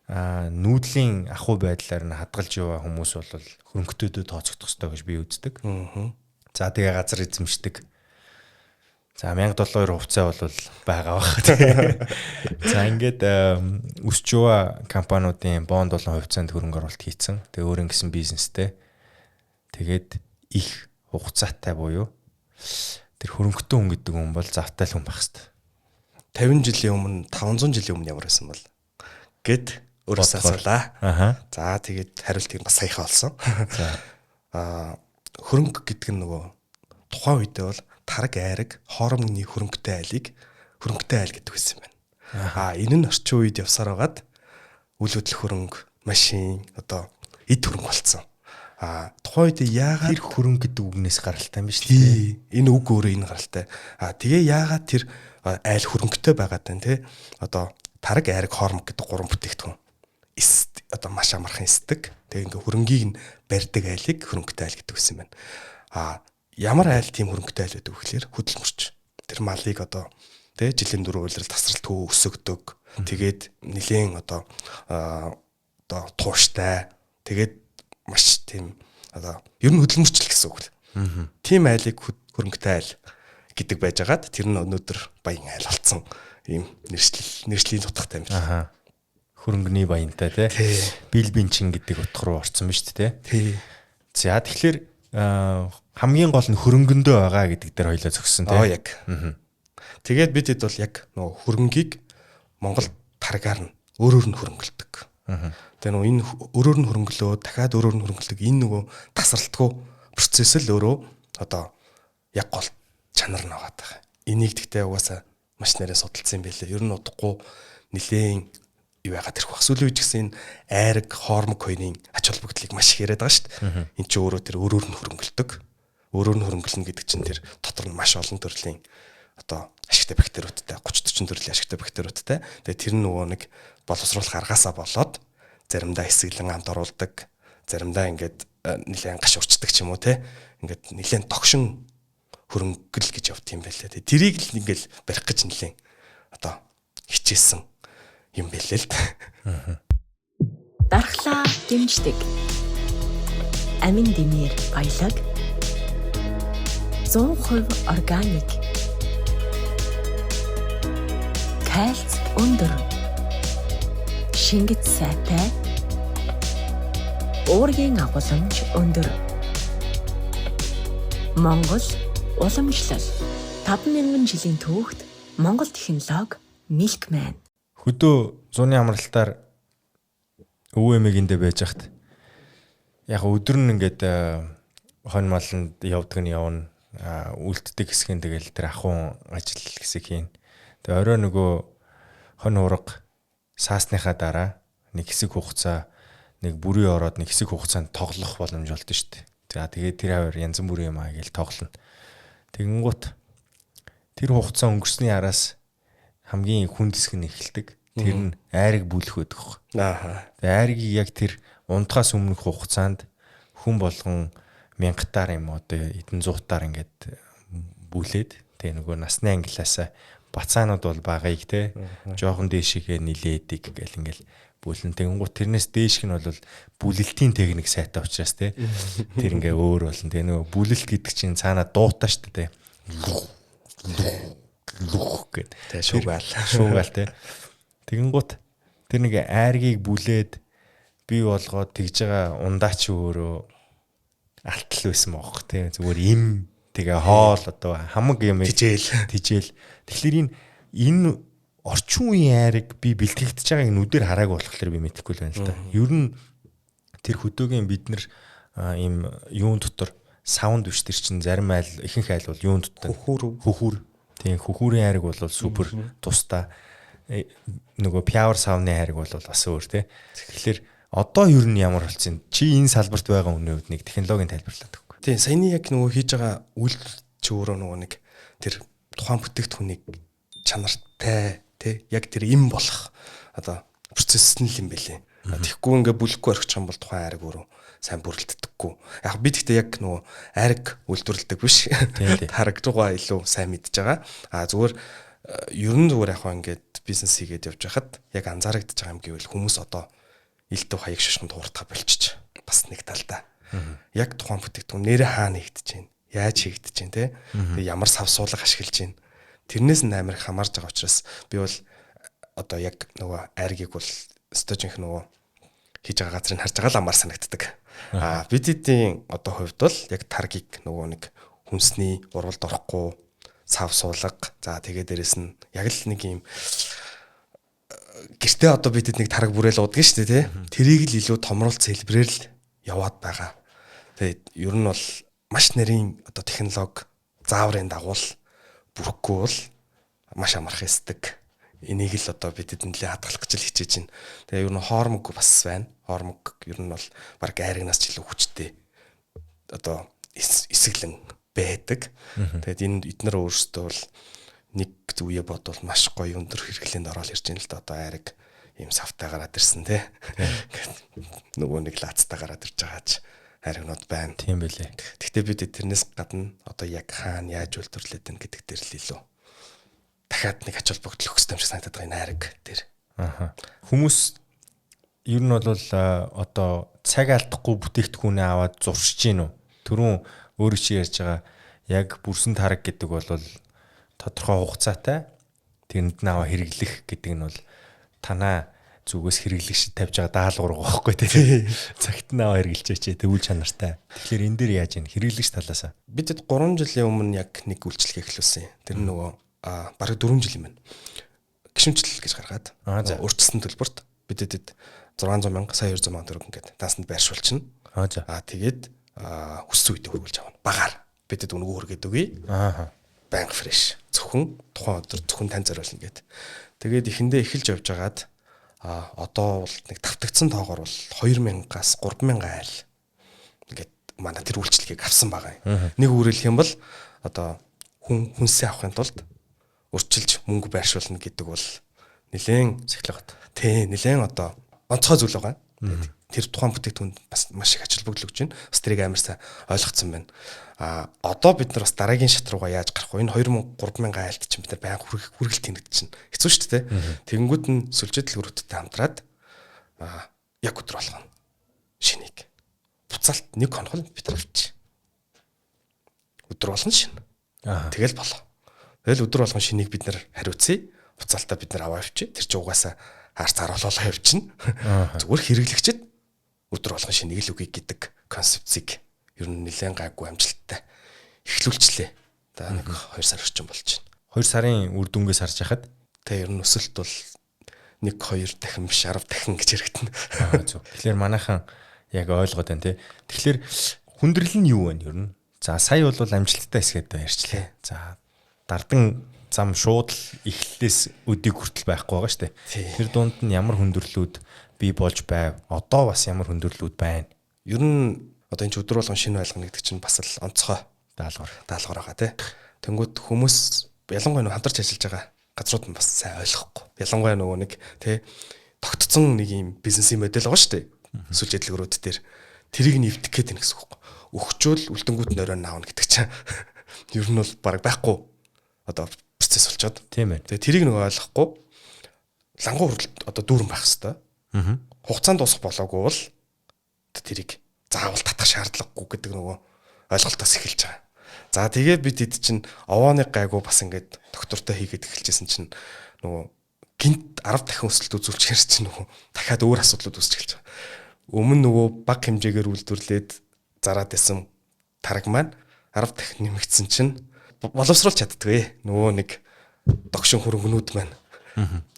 нүүдлийн ахуй байдлаар нь хадгалж яваа хүмүүс бол хөрөнгөтэйдөө тооцогдох ёстой гэж би үздэг. За тэгээ газар эзэмшдэг. За 1072 хувьцаа бол байгаа бах. За ингээд өсч яваа компаниудын бонд болон хувьцаанд хөрөнгө оруулалт хийцэн. Тэгээ өөр ингэсэн бизнестэй. Тэгээд их хугацаатай буюу тэр хөрөнгөтэй хүн гэдэг хүн бол завтай л хүн байх хэвээр. 50 жилийн өмнө 500 жилийн өмнө ямар байсан бол гэд өөрөөсөө асуулаа. За тэгээд хариултыг бас саяхан олсон. За. Хөрөнгө гэдэг нь нөгөө тухайн үедээ бол тараг айраг хоромны хөрөнгөтэй айлыг хөрөнгөтэй айл гэдэг байсан юм байна. Энэ нь орчин үед явсаар байгаад үл хөдлөх хөрөнгө, машин, одоо эд хөрөнгө болцсон. Тухайн үед яагаад тэр хөрөнгө гэдэг үгнээс гаралтай юм биш үү? Энэ үг өөрөө энэ гаралтай. Тэгээ яагаад тэр айл хөрөнгөтэй байгаад байна те? Одоо тараг айраг хоромг гэдэг гурван бүтээгдэхүүн. Одоо маш амархан эсдэг. Тэгээ ингээ хөрөнгийг нь барьдаг айлыг хөрөнгөтэй айл гэдэг байсан юм байна. Ямар айл тийм хөрөнгөтэй айл байдаг вэ гэхээр хөдөлмөрч. Тэр малыг одоо тэ жилийн 4 улирал тасралтгүй өсөгдөг. Тэгээд нилээн одоо тууштай. Тэгээд маш тийм одоо ер нь хөдөлмөрчл гэсэн үг л. Тийм айлыг хөрөнгөтэй айл гэдэг байжгаад тэр нь өнөөдөр баян айл болсон ийм нэршлийн утгатай юм байна. Аха. Хөрөнгөний баянтай тий. Билбинчин гэдэг утга руу орсон ба шүү дээ тий. За тэгэхээр хамгийн гол нь хөрөнгөндөө байгаа гэдэг дээр хоёлоо зөксөн тий. Аа яг. Тэгээд бид хэд бол яг нөгөө хөрөнгийг Монгол таргаар нь өөрөөр нь хөрөнгөлдөг. Тэгээ нөгөө энэ өөрөөр нь хөрөнгөлөө дахиад өөрөөр нь хөрөнгөлдөг энэ нөгөө тасралтгүй процесс л өөрөө одоо яг гол чанар нь байгаа даа. Энийг тэгтээ угаасаа маш нэрээ судалсан юм байлээ. Ер нь удахгүй нилээн юу яагаад тэрх бах. Сүүлийн үед ч гэсэн энэ айраг, хоормог хоёрын ач холбогдлыг маш их яриад байгаа шүү дээ. Энд чинь өөрөө тэр өөрөөр нь хөрөнгөлдөг. Өөрөөр нь хөрөнгөлнө гэдэг чинь тэр дотор нь маш олон төрлийн одоо ашигтай бактериудтай 30 40 төрлийн ашигтай бактериудтай. Тэгээ тэр нь нөгөө нэг боловсруулах аргаасаа болоод заримдаа эсэглэн амт оруулдаг, заримдаа ингээд нэлээд гашуурчдаг ч юм уу те. Ингээд нэлээд догшин хөрөнгөл гэж явд юм байлээ. Тэгээ тэрийг л ингээл барих гэж нэлээд одоо хичээсэн юм байлээ л дээ. Дархлаа дэмждэг. Амин дэмээр баялаг. 100% органик. Кальц өндөр. Шингэц сайтай. Уургийн агуулмж өндөр. Монгол уламжлал. 5000 жилийн түүхт Монгол технологи Milkman. Хөдөө зуны амралтаар өвөө эмээгэндээ байж хат яг өдөр нь ингээд хонь маланд явдаг нь явна, үлддэг хэсэг нь тэгэл тэр ахуйн ажил хэсэг хийн. Тэгээ орой нөгөө хонь хураг саасныхаа дараа нэг хэсэг хугацаа нэг бүрий ороод нэг хэсэг хугацаанд тоглох боломж олдсон шүү дээ. За тэгээд тэр хавар янз бүрийн юм аа гээл тоглоно. Тэгэнгუут тэр хугацаа өнгөрсний араас хамгийн хүнд хэсэг нь эхэлдэг. Тэр нь айрыг бүлэх байдаг хөх. Аа. Тэгээ айргийг яг тэр унтахаас өмнөх хугацаанд хүн болгон мянгатаар юм одоо хэдэн зуутаар ингээд бүлээд тэгээ нөгөө насны ангилаасаа бацаанууд бол багыг те жоохон дээшигээ нилээдэг гэл ингээл бүлэн. Тэгэнгუут тэрнээс дээшх нь бол бүлэлтийн техник сайтай учраас те тэр ингээ өөр болно. Тэгээ нөгөө бүлэлт гэдэг чинь цаана дуутай шүү дээ. Лүх гэд. Тэ шуугаал. Шуугаал те. Тэгэнгუут тэр нэг айргийг бүлээд бий болгоод тэгж байгаа ундаач өөрөө алтал байсан моох те. Зүгээр им тэгээ хоол одоо хамаг юм тижээл. Тижээл. Тэгэхээр энэ орчин үеийн айрыг би бэлтгэгдэж байгааг нүдээр хараагүй болохоор би мэдэхгүй л байна л да. Ер нь тэр хөдөөгийн бид нар ийм юун дотор саунд биш тэр чинь зарим айл ихэнх айл бол юун дотор хөхүүр. Тийм хөхүүрийн айрыг бол супер тусдаа нөгөө пиавер сауны хайрыг бол бас өөр тий. Тэгэхээр одоо ер нь ямар болсон чи энэ салбарт байгаа хүний хувьд нэг технологийн тайлбарлаад өгөхгүй. Тийм саяны яг нөгөө хийж байгаа үйлдэл чи өөрөө нөгөө нэг тэр тухайн бүтээгдэхүүнийг чанартай тий яг тэр им болох одоо процесс нь л юм бэлээ. Тэгэхгүй ингээ бүлэхгүй орчих юм бол тухайн айраг өөрөө сайн бүрэлддэггүй. Яг би тэгтээ яг нөгөө айраг үйлдвэрлэдэг биш. Тараг руугаа илүү сайн мэдж байгаа. А зүгээр ер нь зүгээр яг ингээд бизнес хийгээд явж байхад яг анзаарагдаж байгаа юм гэвэл хүмүүс одоо ил төв хаяг шашин дууртаа болчих бас нэг талдаа. Яг тухайн бүтээгдэхүүн нэрээ хаана хийгдэж байна? Яаж хийгдэж байна те? Тэгээ ямар сав суулга ашиглаж байна? Тэрнээс нь амар их хамаарж байгаа учраас би бол одоо яг нөгөө айргийг бол стожинх нөгөө хийж байгаа газрыг харж байгаа л амар санагддаг. Аа бид эдийн одоо хувьд бол яг таргийг нөгөө нэг хүнсний урвалд орохгүй сав суулга за тэгээ дээрэс нь яг л нэг юм гэртээ одоо бид нэг тараг бүрээл уудаг шүү дээ тий. Тэрийг л илүү томруулц хэлбэрээр л яваад байгаа. Тэгээд ер нь бол маш нарийн одоо технологи зааврын дагуул бүрхгүй бол маш амархан эсдэг. Энийг л одоо бид нэлээ хадгалах гэж л хичээж байна. Тэгээ ер нь хоормог бас байна. Хоормог ер нь бол баг айрагнаас ч илүү хүчтэй одоо эсэглэн байдаг. Тэгээд энэ эднэр өөрсдөө бол нэг зүвье бодвол маш гоё өндөр хэрэглээнд ороод ирж байна л да. Одоо айраг ийм савтай гараад ирсэн тий. Нөгөө нэг лаацтай гараад ирж байгаа ч айрагнууд байна. Тийм байлээ. Гэхдээ бид тэрнээс гадна одоо яг хаана яаж үйлдвэрлээд байна гэдэг дээр л илүү дахиад нэг ач холбогдол өгөх хэрэгтэй юм шиг санагдаад байгаа энэ айраг дээр. Аха. Хүмүүс ер нь бол одоо цаг алдахгүй бүтээгдэхүүнээ аваад зуршиж гин үү? Түрүүн өөрөө чи ярьж байгаа яг бүрсэн тараг гэдэг бол Тодорхой хугацаатай тэрэнд нь аваа хэрэглэх гэдэг нь бол танаа зүгээс хэрэглэгч тавьж байгаа даалгавар байхгүй тий. Цагт нь аваа хэрэглэжээч тэгвэл чанартай. Тэгэхээр энэ дээр яаж юм хэрэглэгч талаас? Бид 3 жилийн өмнө яг нэг үйлчлэгээ эхлүүлсэн. Тэр нь нөгөө бараг 4 жил юм байна. Гişүнчлэл гэж гаргаад өөрчилсөн төлбөрт бидэд 600 мянга сая 200 мянга төгрөг ингээд даасанд байршуулчихна. Тэгээд хүссэн үедээ хөргүүлж авна. Багаар бидэд үнэгүй хөргээд өгье. Байнга фреш. Зөвхөн тухайн өдөр зөвхөн тань зориулна гэд. Тэгээд эхэндээ эхэлж явж байгаад одоо бол нэг тавтагдсан тоогоор бол 2000-аас 3000 айл ингээд манай тэр үйлчлэгийг авсан байгаа юм. Нэг өөрөлдөх юм бол одоо хүн хүнсээ авахын тулд өрчилж мөнгө байршуулна гэдэг бол нэлээн сахилгат. Тий, нэлээн одоо онцгой зүйл байгаа. Тэр тухайн бүтээгдэхүүнд бас маш их ач холбогдол өгч байна. Бас тэрийг амар сайн ойлгоцсон байна. Одоо бид нар бас дараагийн шат руугаа яаж гарах вэ? Энэ 2000 3000 айлт чинь бид нар байнга хүргэлт хийнэ чинь хэцүү шүү дээ. Тэгэнгүүт нь сүлжээ дэлгүүрүүдтэй хамтраад яг өдөр болгоно. Шинийг. Буцаалт нэг хоног л бид нар авчих. Өдөр болгоно шинэ. Тэгэл болоо. Тэгэл өдөр болгон шинийг бид нар хариуцъя. Буцаалтаа бид нар аваа явчих. Тэр чинь угаасаа хаар цааруулаа явчихна. Зүгээр хэрэглэгчэд өдөр болгон шинийг л үгүй гэдэг концепцийг ер нь нэлээд гайгүй амжилттай эхлүүлчлээ. За нэг 2 сар орчим болж байна. 2 сарын үр дүнгээс харж байхад тэ ер нь өсөлт бол 1 2 дахин биш 10 дахин гэж яригдана. Зөв. Тэгэхээр манайхан яг ойлгоод байна тий. Тэгэхээр хүндрэл нь юу вэ ер нь? За сая бол амжилттай хэсгээд ярьчлаа. За дардан зам шууд л эхлэлээс өдийг хүртэл байхгүй байгаа шүү дээ. Тэр дунд нь ямар хүндрэлүүд бий болж байв? Одоо бас ямар хүндрэлүүд байна? Ер нь одоо энэ ч өдөр болгон шинэ байлгана гэдэг чинь бас л онцгой даалгавар байгаа тий. Тэнгүүт хүмүүс ялангуяа нөгөө хамтарч ажиллаж байгаа газрууд нь бас сайн ойлгохгүй. Ялангуяа нөгөө нэг тий тогтцсон нэг юм бизнесийн модель байгаа шүү дээ. Сүлжээ дэлгүүрүүд дээр тэрийг нэвтэх гээд байна гэсэн үг байхгүй. Өгчөөл үлдэнгүүт нь орой наавна гэдэг чинь ер нь бол баг байхгүй одоо процесс болчоод. Тийм ээ. Тэгээ тэрийг нөгөө ойлгохгүй лангуу хүртэл одоо дүүрэн байх хэвээр. Хугацаанд дуусах болоогүй бол тэрийг заавал татах шаардлагагүй гэдэг нөгөө ойлголтоос эхэлж байгаа. За тэгээ бид хэд чинь овооны гайгүй бас ингээд доктортой хийгээд эхэлжсэн чинь нөгөө гинт 10 дахин өсөлт үзүүлчихэр чинь нөгөө дахиад өөр асуудлууд үүсч эхэлж байгаа. Өмнө нөгөө баг хэмжээгээр үйлдвэрлээд зараад исэн тараг маань 10 дахин нэмэгдсэн чинь боловсруулж чаддгүй. Нөгөө нэг догшин хөрөнгөнүүд маань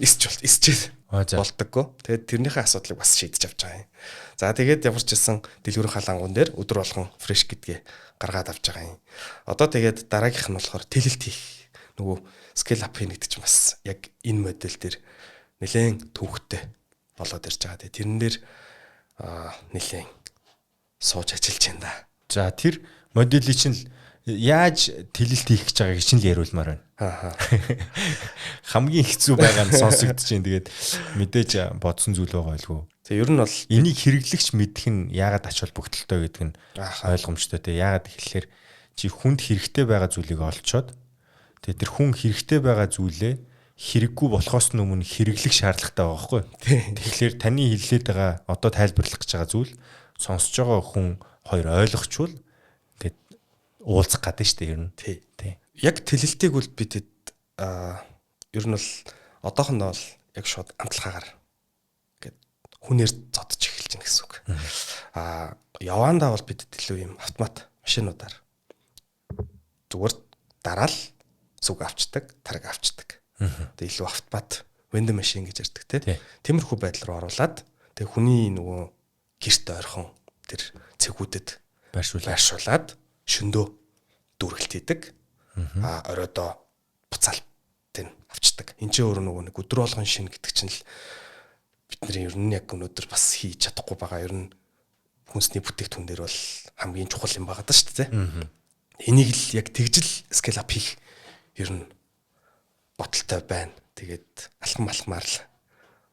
эсч бол эсчээд болдоггүй. Тэгээд тэрнийхээ асуудлыг бас шийдэж авч байгаа юм. За тэгээд ямар ч байсан дэлгүүрийн халаангуун дээр өдөр болгон фреш гэдгээ гаргаад авч байгаа юм. Одоо тэгээд дараагийнх нь болохоор тэлэлт хийх нөгөө scale up хийнэ гэдэг чинь бас яг энэ модель дээр нэлээд төвхтэй болоод ирж байгаа. Тэгээд тэрэн дээр нэлээд сууж ажиллаж байна да. За тэр моделийг чинь яаж тэлэлт хийх гэж байгааг чинь л яриулмаар байна. Хамгийн хэцүү байгаа нь сонсогдож байна. Тэгээд мэдээж бодсон зүйл байгаа байлгүй. Тэгээ ер нь бол энийг хэрэглэгч мэдэх нь яагаад ач холбогдолтой гэдэг нь ойлгомжтой те. Яагаад гэхэлэр чи хүнд хэрэгтэй байгаа зүйлийг олцоод тэгээ тэр хүн хэрэгтэй байгаа зүйлээ хэрэггүй болохоос өмнө хэрэглэх шаардлагатай байгаа байхгүй. Тэгэхээр таны хэллээд байгаа одоо тайлбарлах гэж байгаа зүйл сонсож байгаа хүн хоёр ойлгочвол ингээд уулзах гэдэг шүү дээ ер нь. Тий. Яг тэлэлтийг бол бид ер нь бол одоохондоо бол яг шууд амталхаагаар ингээд хүнээр зодож эхэлж байна гэсэн үг. Явандаа бол бид илүү юм автомат машинуудаар зүгээр дараал сүг авчдаг, тараг авчдаг. Тэгээ илүү автомат vending machine гэж ярьдаг тий. Тиймэрхүү байдал руу оруулаад тэгээ хүний нөгөө гэрт ойрхон тэр цэгүүдэд байршуулад шөндөө дүүргэлт хийдэг. Оройдоо буцаалтыг авчдаг. Энд чинь өөр нөгөө нэг өдөр болгон шин гэдэг чинь л бидний ер нь яг өнөөдөр бас хийж чадахгүй байгаа. Ер нь хүнсний бүтээгдэхүүн дээр бол хамгийн чухал юм байгаа даа шүү дээ. Энийг л яг тэгжил scale up хийх ер нь бодолтой байна. Тэгээд алхам алхмаар л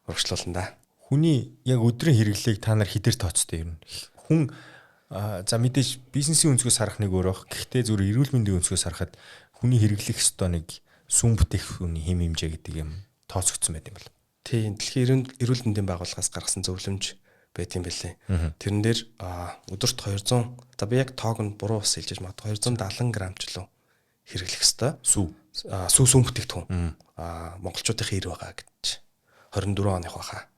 урагшлуулна да. Хүний яг өдрийн хэрэглээг та нар хідэр тооцтой ер нь. Хүн за мэдээж бизнесийн өнцгөөс харах нэг өөр бах. Гэхдээ зүгээр эрүүл мэндийн өнцгөөс харахад хүний хэрэглэх ёстой нэг сүүн бүтээгдэхүүний хэм хэмжээ гэдэг юм тооцогдсон байт юм бол. Тийм, дэлхийн эрүүл мэндийн байгууллагаас гаргасан зөвлөмж байт юм бэлээ. Тэрэн дээр өдөрт 200, за би яг тоог нь буруу бас хэлж магадгүй 270 грамм ч лөө хэрэглэх ёстой. Сүү. Сүү сүүн бүтээгдэхүүн. Монголчуудын ир байгаа гэж 24 оных баха.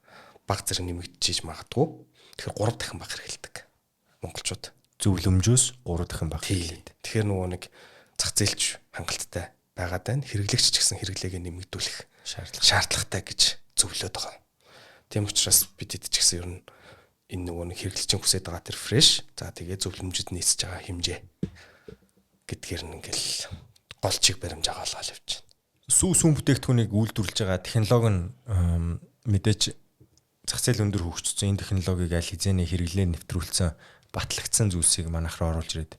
Баг зэрэг нэмэгдэж магадгүй. Тэгэхээр 3 дахин бага хэрэглэдэг монголчууд. Зөвлөмжөөс 3 дахин бага хэрэглэдэг. Тэгэхээр нөгөө нэг зах зээлч хангалттай байгаад байна. Хэрэглэгч ч гэсэн хэрэглээгээ нэмэгдүүлэх шаардлагатай гэж зөвлөд байгаа. Тийм учраас бид хэд ч гэсэн ер нь энэ нөгөө нэг хэрэглэгчийн хүсэж байгаа тэр фреш, за тэгээ зөвлөмжөд нийцэж байгаа хэмжээ гэдгээр нь ингээл гол чиг баримж агуулгаад явж байна. Сүү сүүн бүтээгдэхүүнийг үйлдвэрлэж байгаа технологи нь мэдээж зах зээл өндөр хөгжсөн, энэ технологиг аль хэзээний хэрэглээ нэвтрүүлсэн, батлагдсан зүйлсийг манайх руу оруулж ирээд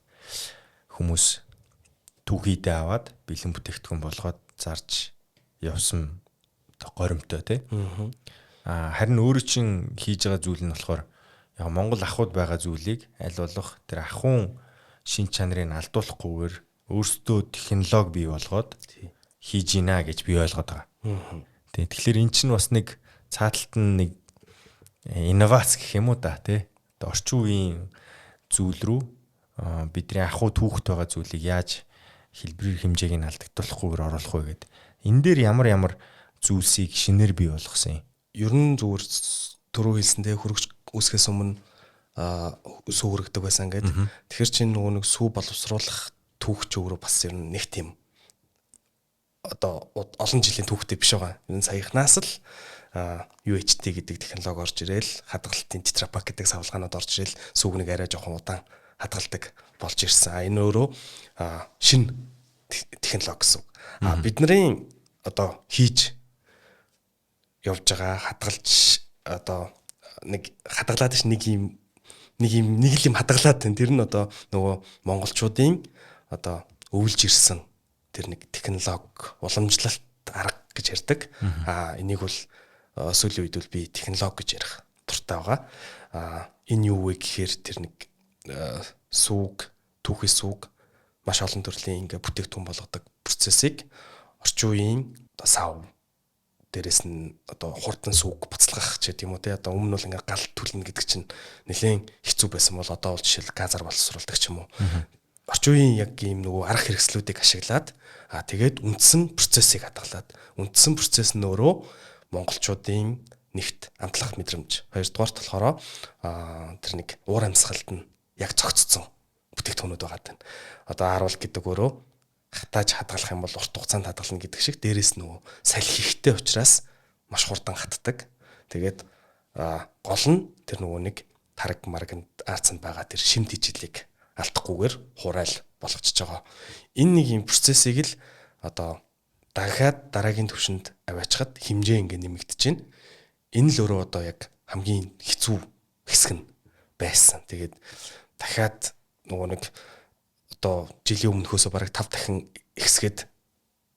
хүмүүс түүхийдээ аваад бэлэн бүтээгдэхүүн болгоод зарж явсан горимтой тий. Харин өөрөө чинь хийж байгаа зүйл нь болохоор яг Монгол ахуйд байгаа зүйлийг аль болох тэр ахуйн шин чанарыг алдуулахгүйгээр өөрсдөө технологи бий болгоод хийж гинэ гэж би ойлгоод байгаа. Тий. Тэгэхээр эн чинь бас нэг цааталт нь нэг инновац гэх юм уу да тий. Одоо орчин үеийн зүйл рүү бидний ахуй түүхт байгаа зүйлийг яаж хэлбэрийн хэмжээг нь алдагдуулахгүйгээр оруулах вэ гэд. Энэ дээр ямар ямар зүйлсийг шинээр бий болгосон юм? Ер нь зүгээр түрүү хэлсэн те, хөргөч үүсгэхээс өмнө сүү хөргөдөг байсан гэд. Тэгэхээр чинь нөгөө нэг сүү боловсруулах түүх ч өөрөө бас ер нь нэг тийм одоо олон жилийн түүхтэй биш байгаа. Энэ саяхнаас л UHT гэдэг технологи орж ирээл, хадгалтын Tetra Pak гэдэг савлгаанууд орж ирээл сүүг нэг арай жоохон удаан хадгалдаг болж ирсэн. А энэ өөрөө шинэ технологи гэсэн. А бидний одоо хийж явж байгаа хадгалж одоо нэг хадгалаад ш нэг юм нэг юм нэг л юм хадгалаад байна. Тэр нь одоо нөгөө монголчуудын одоо өвлж ирсэн тэр нэг технологи уламжлалт арга гэж ярьдаг. А энийг бол сүүлийн үед бол би технологи гэж ярих дуртай байгаа. А энэ юу вэ гэхээр тэр нэг сүүг, түүхий сүүг маш олон төрлийн ингээ бүтээгдэхүүн болгодог процессыг орчин үеийн одоо сав дээрэс нь одоо хурдан сүүг буцалгах ч гэдэг юм уу те, одоо өмнө нь бол ингээ гал түлнэ гэдэг чинь нэлээд хэцүү байсан бол одоо бол жишээл газар боловсруулдаг ч юм уу. Орчин үеийн яг ийм нөгөө арга хэрэгслүүдийг ашиглаад тэгээд үндсэн процессыг хадгалаад, үндсэн процесс нь өөрөө монголчуудын нэгт амтлах мэдрэмж, хоёрдугаарт болохоор тэр нэг уур амьсгалд нь яг цогцсон бүтээгдэхүүнүүд байгаа даа. Одоо ааруул гэдэг өөрөө хатааж хадгалах юм бол урт хугацаанд хадгална гэдэг шиг, дээрэс нөгөө салхи ихтэй учраас маш хурдан хатдаг. Тэгээд гол нь тэр нөгөө нэг тараг марганд аацанд байгаа тэр шим тэжээлийг алдахгүйгээр хурайл болгочихж байгаа. Энэ нэг юм процессыг л одоо дахиад дараагийн түвшинд аваачхад хэмжээ ингээ нэмэгдэж байна. Энэ л өөрөө одоо яг хамгийн хэцүү хэсэг нь байсан. Тэгээд дахиад нөгөө нэг одоо жилийн өмнөхөөсөө бараг 5 дахин ихсгээд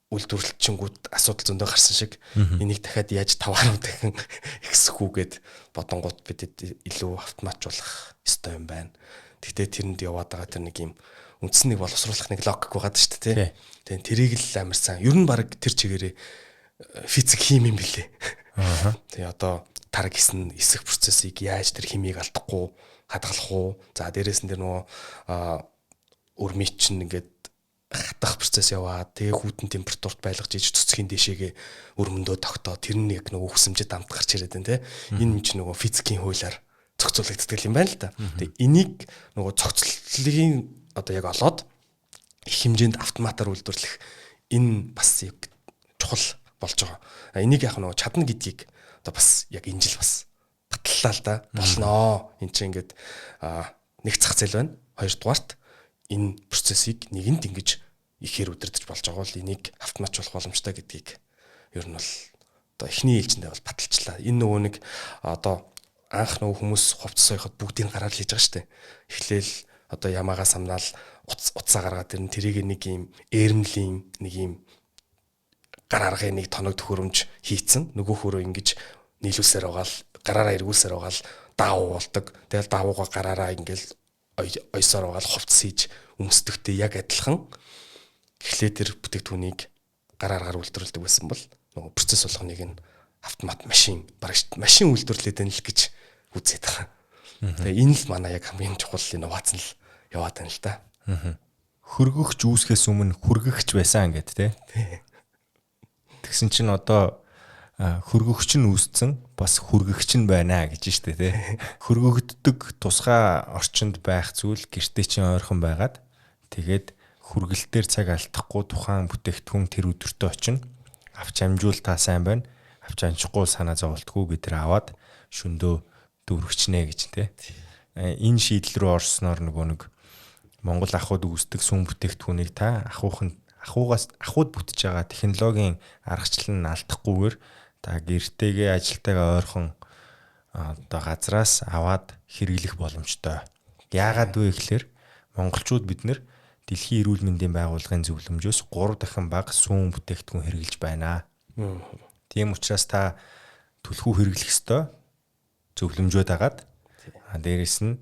үйлдвэрлэлчингүүд асуудал зөндөө гарсан шиг энийг дахиад яаж 5 10 дахин ихсэх үү гэд бодонгууд бид илүү автоматжуулах ёстой юм байна. Тэгтээ тэрэнд яваад байгаа тэр нэг юм үндсэн нэг боловсруулах нэг логик байгаад шүү дээ, тий. Тэгээ тэрийг л амар сайн. Ер нь бараг тэр чигээрээ физик хим юм билээ. Тэгээ одоо тараг исэн эсэх процессыг яаж тэр химийг алдахгүй хадгалах уу? За дээрээс нь тэр нөгөө өрмий чинь ингээд хатах процесс яваад тэгээ хүйтэн температурт байлгаж иж цэцгийн дэшегээ өрмөндөө тогтоо тэр нь яг нөгөө хүсэмжид амт гарч ирээд байна те. Энэ юм чинь нөгөө физикийн хуулиар зохицуулагддаг юм байна л да. Тэгээ энийг нөгөө зохицлын одоо яг олоод их хэмжээнд автоматар үйлдвэрлэх энэ бас яг чухал болж байгаа. Энийг яг нөгөө чадна гэдгийг одоо бас яг энэ жил бас баталлаа л да. Болноо. Энд чинь ингээд нэг зах зээл байна. Хоёрдугаарт энэ процессыг нэгэнт ингэж ихээр удирдах болж байгаа бол энийг автоматжуулах боломжтой гэдгийг ер нь бол одоо эхний ээлжиндээ бол баталчлаа. Энэ нөгөө нэг одоо анх нөгөө хүмүүс хувцас соёход бүгдийг гараад хийж байгаа шүү дээ. Эхлээл одоо ямаагаа самнаал утсаа гаргаад ирнэ. Тэрийг нэг юм ээрмлийн нэг юм гар аргын нэг тоног төхөөрөмж хийцэн. Нөгөө хөрөө ингэж нийлүүлсээр байгаа л гараараа эргүүлсээр байгаа л даавуу болдог. Тэгэл даавуугаа гараараа ингээл ойсоор байгаа л хувцас хийж өмсдөгтэй яг адилхан. Эхлээд тэр бүтээгдэхүүнийг гар аргаар үйлдвэрлэдэг байсан бол нөгөө процесс болгоныг нь автомат машин бараг машин үйлдвэрлээд байна л гэж үзээд байгаа. Тэгээ энэ л манай яг хамгийн чухал инновац нь л яваад байна л да. Хөргөгч үүсгэхээс өмнө хүргэгч байсан гэдэг те. Тэгсэн чинь одоо хөргөгч нь үүссэн, бас хүргэгч нь байна гэж штэ те. Хөргөгддөг тусгай орчинд байх зүйл гэртээ чинь ойрхон байгаад тэгээд хүргэлтээр цаг алдахгүй тухайн бүтээгдэхүүн тэр өдөртөө очино. Авч амжуул та сайн байна. Авч амжихгүй санаа зоволтгүй бид нар аваад шөндөө дүүргчнэ гэж те. Энэ шийдэл рүү орсноор нөгөө нэг Монгол ахуйд үүсдэг сүүн бүтээгдэхүүнийг та ахуйгаас ахуйд бүтэж байгаа технологийн аргачлал нь алдахгүйгээр та гэртээгээ ажилтайгаа ойрхон одоо газраас аваад хэрэглэх боломжтой. Яагаад вэ гэхээр монголчууд бид нэр Дэлхийн эрүүл мэндийн байгууллагын зөвлөмжөөс 3 дахин бага сүүн бүтээгдэхүүн хэрэглэж байна. Тийм учраас та түлхүү хэрэглэх ёстой зөвлөмжөө дагаад, дээрэс нь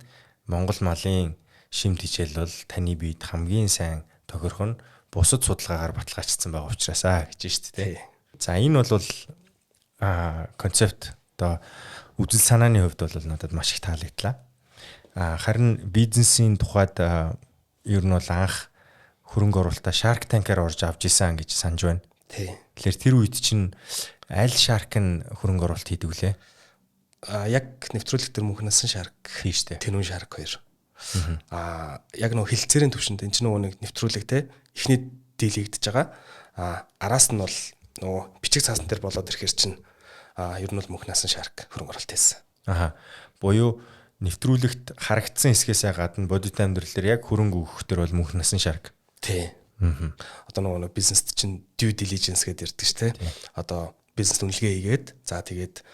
Монгол малын шим тэжээл бол таны биед хамгийн сайн тохирох нь бусад судалгаагаар баталгаажчихсан байгаа учраас гэж шүү дээ. За, энэ бол концепт одоо үзэл санааны хувьд бол надад маш их таалагдлаа. Харин бизнесийн тухайд ер нь бол анх хөрөнгө оруулалтаа Shark Tank-аар орж авч исэн гэж санаж байна. Тэгэхээр тэр үед чинь аль Shark нь хөрөнгө оруулалт хийдэг вүлээ? Яг нэвтрүүлэг дээр мөнх насан Shark хийн штэ. Тэнүүн Shark хоёр. Яг нөгөө хилцээрийн төвшөнд энэ чинь нөгөө нэг нэвтрүүлэг те эхний дийлэгдэж байгаа. Араас нь бол нөгөө бичиг цаасан дээр болоод ирэхэр чинь ер нь бол мөнх насан Shark хөрөнгө оруулалт хийсэн. Аха. Буюу нэвтрүүлэгт харагдсан хэсгээсээ гадна бодит амьдрал дээр яг хөрөнгө өгөх төр бол мөнх насан Shark. Тий. Одоо нөгөө бизнест чинь due diligence гэдэг ярьдаг шүү дээ. Одоо бизнес үнэлгээ хийгээд, за тэгээд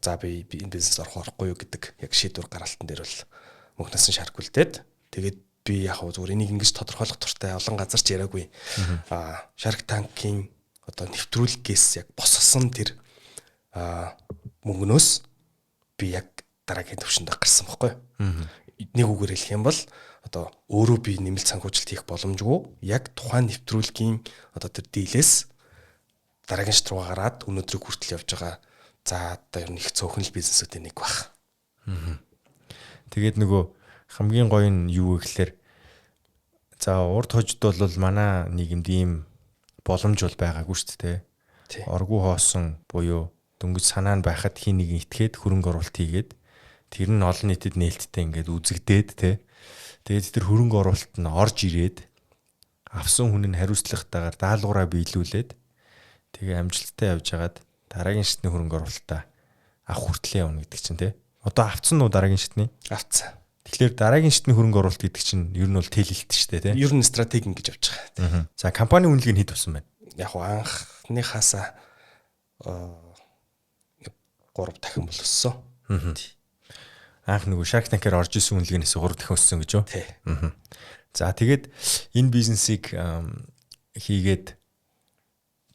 за би энэ бизнес орох орохгүй юу гэдэг яг шийдвэр гаргалтан дээр бол мөнх насан Shark үлдээд, тэгээд би яг хөө зүгээр энийг ингэж тодорхойлох туртай олон газар ч яриаггүй. Shark Tank-ийн одоо нэвтрүүлгээс яг босгосон тэр мөнгнөөс би яг дараагийн төвшөнд гарсан байхгүй. Нэг үгээр хэлэх юм бол одоо өөрөө би нэмэлт санхүүжилт хийх боломжгүй, яг тухайн нэвтрүүлгийн одоо тэр дийлээс дараагийн шат руу гараад өнөөдрийг хүртэл явж байгаа. За, одоо ер нь их цөөхөн л бизнесүүдийн нэг баг. Тэгээд нөгөө хамгийн гоё нь юу вэ гэхээр, за, урд хожид бол манай нийгэмд ийм боломж бол байгаагүй шүү дээ. Оргуу хоосон буюу дөнгөж санаа нь байхад хин нэгэн итгээд хөрөнгө оруулалт хийгээд тэр нь олон нийтэд нээлттэй ингээд үзэгдээд те. Тэгээд тэр хөрөнгө оруулалт нь орж ирээд авсан хүн нь хариуцлагатайгаар даалгавраа биелүүлээд тэгээ амжилттай явж хагаад дараагийн шатны хөрөнгө оруулалтаа авах хүртлээ явна гэдэг чинь те. Одоо авцсан уу дараагийн шатны? Авцсан. Тэгэхээр дараагийн шатны хөрөнгө оруулалт гэдэг чинь ер нь бол тэлэлт шүү дээ те. Ер нь стратеги ингэж явж байгаа. За, компани үнэлгээ нь хэд болсон байна? Яг уу анхныхаасаа 3 дахин бол өссөн. Анх нөгөө Shark Tank-аар орж исэн үнэлгээнээс 3 дахин өссөн гэж юу? Тий. За, тэгээд энэ бизнесийг хийгээд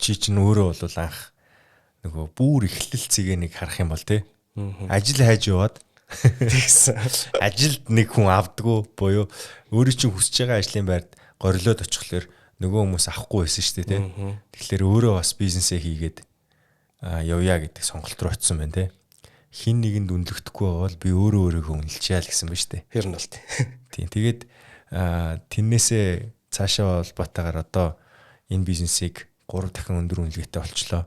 чи чинь өөрөө бол анх нөгөө бүр эхлэл цэгээ нэг харах юм бол те. Ажил хайж яваад Тэгсэн. ажилд нэг хүн авдггүй, буюу өөрөө чинь хүсэж байгаа ажлын байрт горилоод очихлоор нөгөө хүмүүс авахгүй байсан шүү дээ те. Тэгэхээр өөрөө бас бизнесээ хийгээд явъя гэдэг сонголт руу очисон байна те. Хин нэгэнд үнэлэгдэхгүй бол би өөрөө өөрийгөө үнэлчихье л гэсэн ба шүү дээ. Тэр нь бол тий. Тийм. Тэгээд тэрнээсээ цаашаа холбоотойгоор одоо энэ бизнесийг 3 дахин өндөр үнэлгээтэй болчлоо.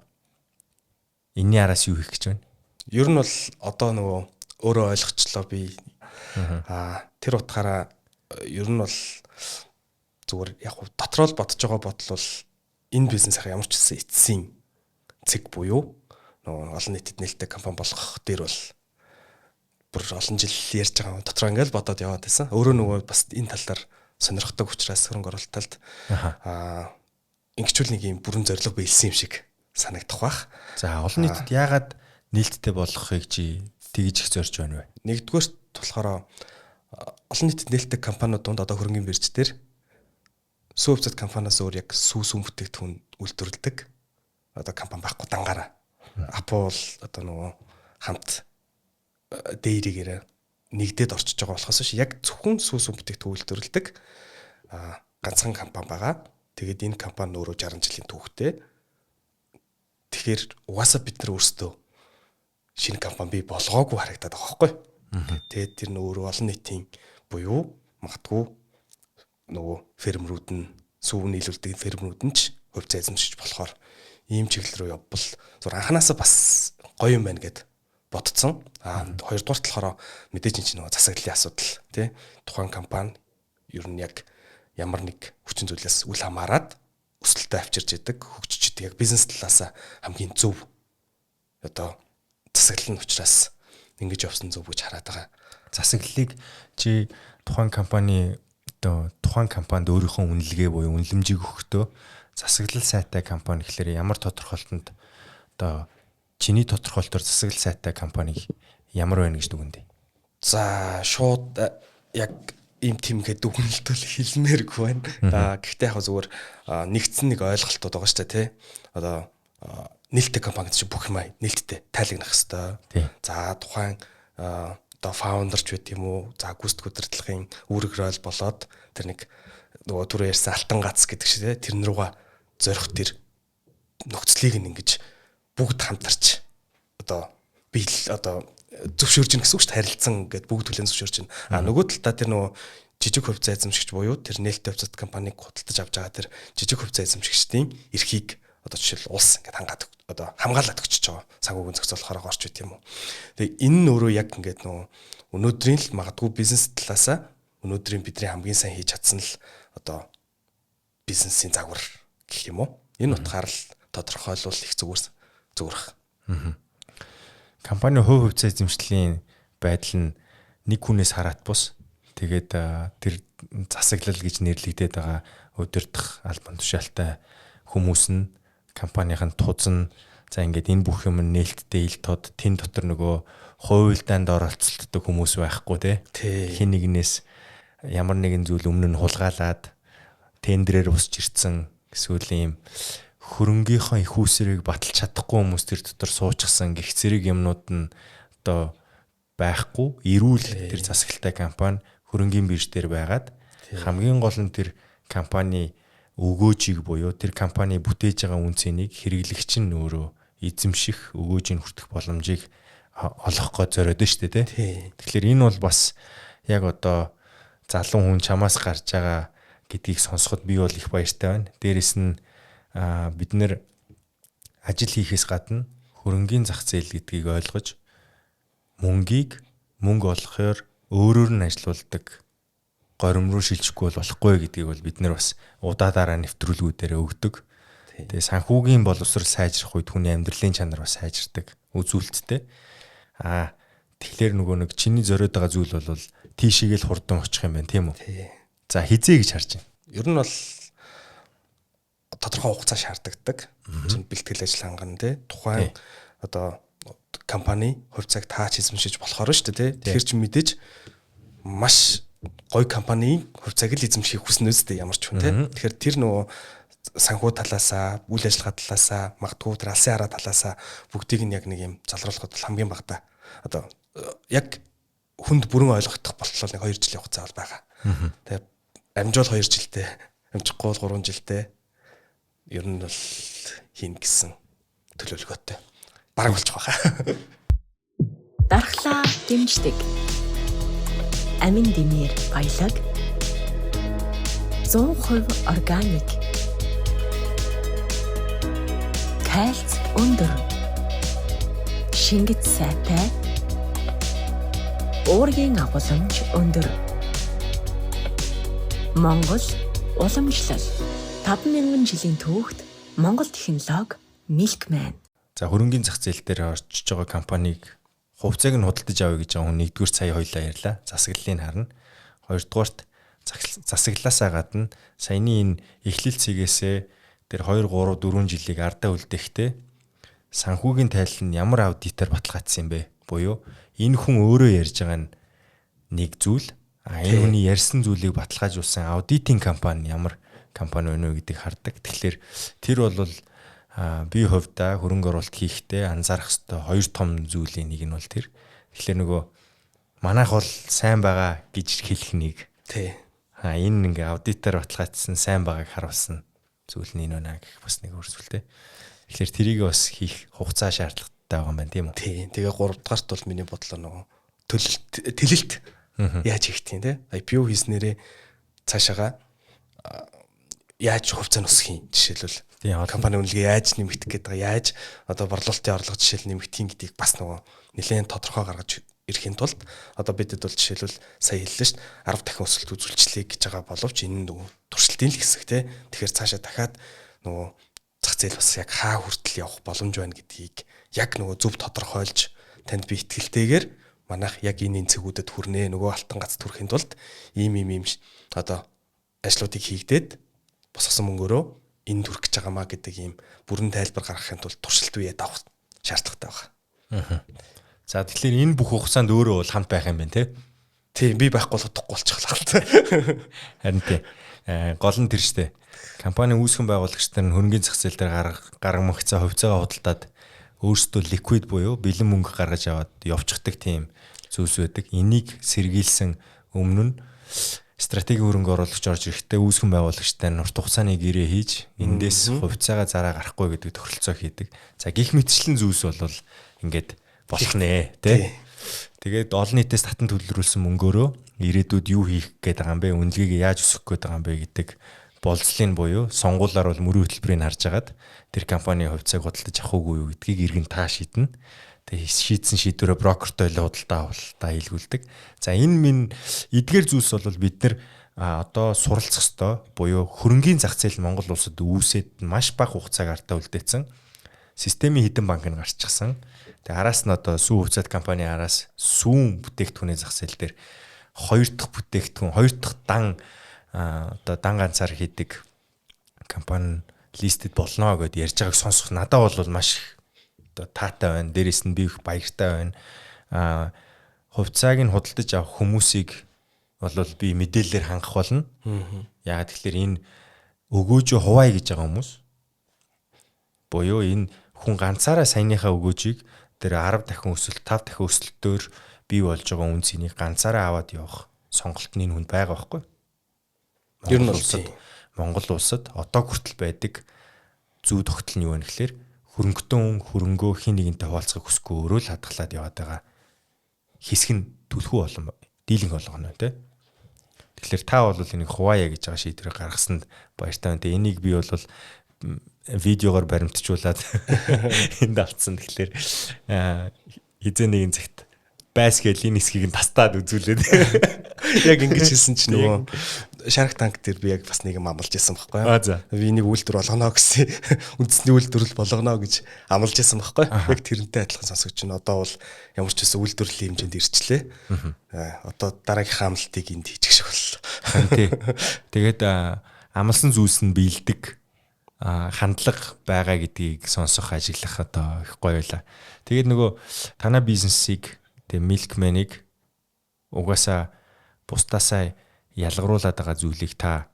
Энийний араас юу хийх гэж байна? Ер нь бол одоо нөгөө өөрөө ойлгочлоо би. Тэр утгаараа ер нь бол зүгээр яг дотроо л бодож байгаа бодол бол энэ бизнесийн ямар ч гэсэн эцсийн цэг буюу нөгөө олон нийтэд нээлттэй компани болгох дээр бол бүр олон жил ярьж байгаа, дотроо ингээл бодоод яваад байсан. Өөрөө нөгөө бас энэ тал дээр сонирхдаг учраас хөрөнгө оруулалт талд ингэчүүл нэг юм бүрэн зорилго биелсэн юм шиг санагдах бах. За, олон нийтэд яагаад нээлттэй болгохыг чи тэгж их зорж байна вэ? Нэгдүгээрт болохоор олон нийтэд нээлттэй компаниуд дунд одоо хөрөнгөний бирж дээр сүү хувьцаат компаниас өөр яг сүү сүм бүтээгдэхүүн үйлдвэрлэдэг одоо компани байхгүй дангаараа. Apple одоо нөгөө хамт дээрэгээр нэгдээд орчиж байгаа болохоос биш, яг зөвхөн сүү сүм бүтээгдэхүүн үйлдвэрлэдэг ганцхан компани байгаа. Тэгээд энэ компани өөрөө 60 жилийн түүхтэй. Тэгэхээр угаасаа бид нар өөрсдөө шинэ компани бий болгоогүй харагдаад байгаа байхгүй. Тэгээд тэр нь өөрөө олон нийтийн буюу магадгүй Нөгөө фермерүүд нь сүүв нийлүүлдэг фермерүүд нь ч хувьцаа эзэмшиж болохоор ийм чиглэл рүү явбал зур анханасаа бас гоё юм байна гэд бодцсон. А хоёрдугаар болохоор мэдээж энэ чинь нөгөө засаглалын асуудал тий. Тухайн компани ер нь яг ямар нэг хүчин зүйлээс үл хамааран өсөлтөө авчирж идэг, хөгжиж идэг. Яг бизнес талаас хамгийн зөв одоо засаглал нь учраас ингэж явсан зөв гэж хараад байгаа. Засаглалыг чи тухайн компани одоо тухайн компанид өөрийнхөө үнэлгээ буюу үнэлэмжийг өгөхдөө засаглал сайтай компани гэхлээр ямар тодорхойлолтод одоо чиний тодорхойлолтоор засаглал сайтай компаниг ямар байна гэж дүгнэв? За шууд яг ийм тэмгээд дүгнэлт бол хэлмээргүй байна. Гэхдээ яг зүгээр нэгдсэн нэг ойлголтууд байгаа шүү дээ, тий. Одоо нээлттэй компани чинь бүх юм нээлттэй тайлагнах хэвээр. За тухайн одоо founder ч байт юм уу? За гүйцэтгэх удирдлагын үүрэг роль болоод тэр нэг нөгөө түрүү ярьсан алтан гац гэдэг шиг тий. Тэрэн рүүгээ зорих тэр нөхцөлийг ингэж бүгд хамтарч одоо биел одоо зөвшөөрж гин гэсэн үг шүү дээ, харилцан гэд бүгд хүлээн зөвшөөрж гин. А нөгөө талдаа тэр нөгөө жижиг хувьцаа эзэмшигч буюу тэр нээлттэй хувьцаат компанийг худалдаж авч байгаа тэр жижиг хувьцаа эзэмшигчдийн эрхийг одоо жишээл улс ингээд хангаад одоо хамгаалаад өгчөж байгаа. Санхүүгийн зохицуулахаар орч үт юм уу. Тэгээ энэ нь өөрөө яг ингээд нөгөө өнөөдрийн л магадгүй бизнес талаасаа өнөөдрийн бидний хамгийн сайн хийж чадсан л одоо бизнесийн загвар гэх юм уу. Энэ утгаар л тодорхойлвол их зүгээр зүгрэх. Компани хувь хувьцаа эзэмшлийн байдал нь нэг хүнээс хараат бус. Тэгээд тэр засаглал гэж нэрлэгдээд байгаа удирдах албан тушаалтай хүмүүс нь компанийн туз нь за ингээд энэ бүх юм нээлттэй ил тод тэн дотор нөгөө хувилдаанд оролцолтдог хүмүүс байхгүй те. Хин нэгнээс ямар нэгэн зүйл өмнө нь хулгайлаад тендерээр босч ирсэн эсвэл ийм хөрөнгийнхөө их усрыг баталж чадахгүй хүмүүс тэр дотор суучсан гих зэрэг юмнууд нь одоо байхгүй эрүүл тэр засаглалтай компани хөрөнгийн бирж дээр байгаад хамгийн гол нь тэр компани өгөөжийг буюу тэр компани бүтээж байгаа үн цэнийг хэрэглэгч нь өөрөө эзэмших өгөөжийг хүртэх боломжийг олох гоо зориод нь шүү дээ тий. Тэгэхээр энэ бол бас яг одоо залуу хүн чамаас гарч байгаа гэдгийг сонсоход би бол их баяртай байна. Дээрэс нь бид нэр ажил хийхээс гадна хөрөнгийн зах зээл гэдгийг ойлгож мөнгийг мөнгө олохоор өөрөөр нь ажилуулдаг горим руу шилжихгүй бол болохгүй гэдгийг бол бид нар бас удаа дараа нэвтрүүлгүүдээр өгдөг. Тэгээ санхүүгийн боловсрол сайжрах үед хүний амьдралын чанар бас сайжирдаг үзүүлэлттэй. Аа тэгэхээр нөгөө нэг чиний зориод байгаа зүйл бол тийшээгээ л хурдан очих юм байна тийм үү? За хизээ гэж харж байна. Ер нь бол тодорхой хугацаа шаардлагатай. Чинь бэлтгэл ажил хангана тий. Тухайн одоо компани хувьцааг таач эзэмшиж болохоор шүү дээ тий. Тэгэхээр чи мэдээж маш гоё компанийн хувьцааг л эзэмшихийг хүснэ үстэй ямар ч хүн тий. Тэгэхээр тэр нөгөө санхүү талаасаа, үйл ажиллагаа талаасаа, магадгүй тэр алсын хараа талаасаа бүгдийг нь яг нэг юм залруулахад бол хамгийн багадаа. Одоо яг хүнд бүрэн ойлгохдох болтлоо нэг 2 жилийн хугацаа бол байгаа. Тэгээ амжуул 2 жилдээ, амжихгүй бол 3 жилдээ ер нь бол хийн гэсэн төлөвлөгөөтэй. Бараг болчих واخа. Дархлаа дэмждэг. Амин дэмээр баялаг. 100% органик. Кальц өндөр. Шингэц сайтай. Уургийн агуулмж өндөр. Монгол уламжлал. 5000 жилийн түүхт Монгол технологи Milkman. За хөрөнгийн зах зээл дээр орчиж байгаа компанийг хувьцааг нь худалдаж авъя гэж байгаа хүн нэгдүгээр сая хоёлаа ярьлаа. Засаглалыг харна. Хоёрдугаарт засаглалаасаа гадна саяны энэ эхлэл цэгээсээ тэр 2 3 4 жилийг ардаа үлдээхдээ санхүүгийн тайлал нь ямар аудитор баталгаажсан юм бэ? Буюу энэ хүн өөрөө ярьж байгаа нь нэг зүйл, а энэ хүний ярьсан зүйлийг баталгаажуулсан аудитын компани ямар компани байна вэ гэдгийг хардаг. Тэгэхээр тэр бол би хувьдаа хөрөнгө оруулалт хийхдээ анзаарах ёстой хоёр том зүйлийн нэг нь бол тэр. Тэгэхээр нөгөө манайх бол сайн байгаа гэж хэлэх нэг. Тий. Энэ ингээ аудитор баталгаажсан сайн байгааг харуулсан зүйл нь энэ байна гэх бас нэг өөр зүйлтэй. Тэгэхээр тэрийг бас хийх хугацаа шаардлагатай байгаа юм байна тийм үү? Тий. Тэгээ 3 дугаарт бол миний бодлоор нөгөө төлөлт тэлэлт яаж хийх тийм те. IPO хийснээрээ цаашаага Яаж хувьцаа нь өсөх юм, жишээлбэл компани үнэлгээ яаж нэмэгдэх гэдэг, яаж одоо борлуулалтын орлого жишээл нэмэгдэх юм гэдгийг бас нөгөө нэлээд тодорхой гаргаж ирэхийн тулд одоо бидэд бол жишээлбэл сая хэллээ шүү дээ, 10 дахин өсөлт үзүүлчлээ гэж байгаа боловч энэ нөгөө туршилтын л хэсэг те. Тэгэхээр цаашаа дахиад нөгөө зах зээл бас яг хаа хүртэл явах боломж байна гэдгийг яг нөгөө зөв тодорхойлж, танд би итгэлтэйгээр манайх яг энэ энэ цэгүүдэд хүрнэ, нөгөө алтан гац хүрэхийн тулд ийм ийм ийм одоо ажлуудыг хийгдээд босгосон мөнгөөрөө энэ төрөх гэж байгаа маа гэдэг ийм бүрэн тайлбар гаргахын тулд туршилт үеэ давах шаардлагатай байна. За, тэгэхээр энэ бүх хугацаанд өөрөө бол хамт байх юм байна те. Тийм, би байхгүй бол утгагүй болчихлоо л та. Харин тий. Гол нь тэр штэ. Компани үүсгэн байгуулагч нар нь хөрөнгөний зах зээл дээр гаргамагцаа хувьцаагаа худалдаад өөрсдөө liquid буюу бэлэн мөнгө гаргаж аваад явчихдаг тийм зүйлс байдаг. Энийг сэргийлсэн өмнө нь стратегийн хөрөнгө оруулагч орж ирэхдээ үүсгэн байгуулагчтай нь урт хугацааны гэрээ хийж, эндээс хувьцаагаа зараа гарахгүй гэдэг тохиролцоо хийдэг. За, гих мэтчлэн зүйлс бол ингээд болох нэ, тэ. Тэгээд олон нийтээс татан төлрүүлсэн мөнгөөрөө ирээдүйд юу хийх гээд байгаа юм бэ? Үнэлгээг яаж өсгөх гээд байгаа юм бэ гэдэг болцлын буюу сонгуулаар бол мөрийн хөтөлбөрийг харж агаад тэр компани хувьцааг худалдаж авах уугүй юу гэдгийг иргэн та шийднэ. Тэгээ шийдсэн шийдвэрээ брокертой л худалдаа авалтаа хийлгүүлдэг. За, энэ минь эдгээр зүйлс бол бид нар одоо суралцах ёстой буюу хөрөнгийн зах зээл Монгол улсад үүсээд маш бага хугацааг артаа үлдээсэн. Системийн хэдэн банк нь гарчихсан. Тэгээ араас нь одоо сүү хувьцаат компани араас сүүн бүтээгдэхүүний зах зээл дээр хоёр дахь бүтээгдэхүүн, хоёр дахь дан одоо дан ганцаар хийдэг компани listed болно гэд ярьж байгааг сонсох надад бол маш их одоо таатай байна. Дээрээс нь би их баяртай байна. Хувьцааг нь худалдаж авах хүмүүсийг бол би мэдээлэлээр хангах болно. Яагаад тэгэхээр энэ өгөөжөө хуваая гэж байгаа хүмүүс буюу энэ хүн ганцаараа саяныхаа өгөөжийг тэр 10 дахин өсөлт, 5 дахин өсөлтөөр бий болж байгаа үн цэнийг ганцаараа аваад явах сонголт нь энэ хүнд байгаа байхгүй. Ер нь бол Монгол улсад одоо хүртэл байдаг зүй тогтол нь юу вэ гэхээр хөрөнгөтөн хүн хөрөнгөө хин нэгэнтэй хуваалцахыг хүсэхгүй өөрөө л хадгалаад яваад байгаа хэсэг нь түлхүү олон дийлэнх болгоно тий. Тэгэхээр та бол энийг хуваая гэж байгаа шийдвэрийг гаргасанд баяртай байна. Тэгээ энийг би бол видеогоор баримтжуулаад энд авцсан. Тэгэхээр хизээ нэгэн цагт байс гээл энэ хэсгийг нь тастаад үзүүлээд. Яг ингэж хэлсэн чинь нөгөө Shark Tank дээр би яг бас нэг юм амлаж исэн байхгүй юу? Би энийг үйлдвэр болгоно гэсэн, үндэсний үйлдвэрлэл болгоно гэж амлаж исэн байхгүй юу? Яг тэрнтэй адилхан сонсогч чинь одоо бол ямар ч байсан үйлдвэрлэлийн хэмжээнд ирчлээ. Одоо дараагийнхаа амлалтыг энд хийчих шиг боллоо. Тий. Тэгээд амлсан зүйлс нь биелдэг хандлага байгаа гэдгийг сонсох, ажиглах одоо их гоё байла. Тэгээд нөгөө танай бизнесийг тэгээ Milkman-ыг угаасаа бусдаасаа ялгаруулад байгаа зүйлийг та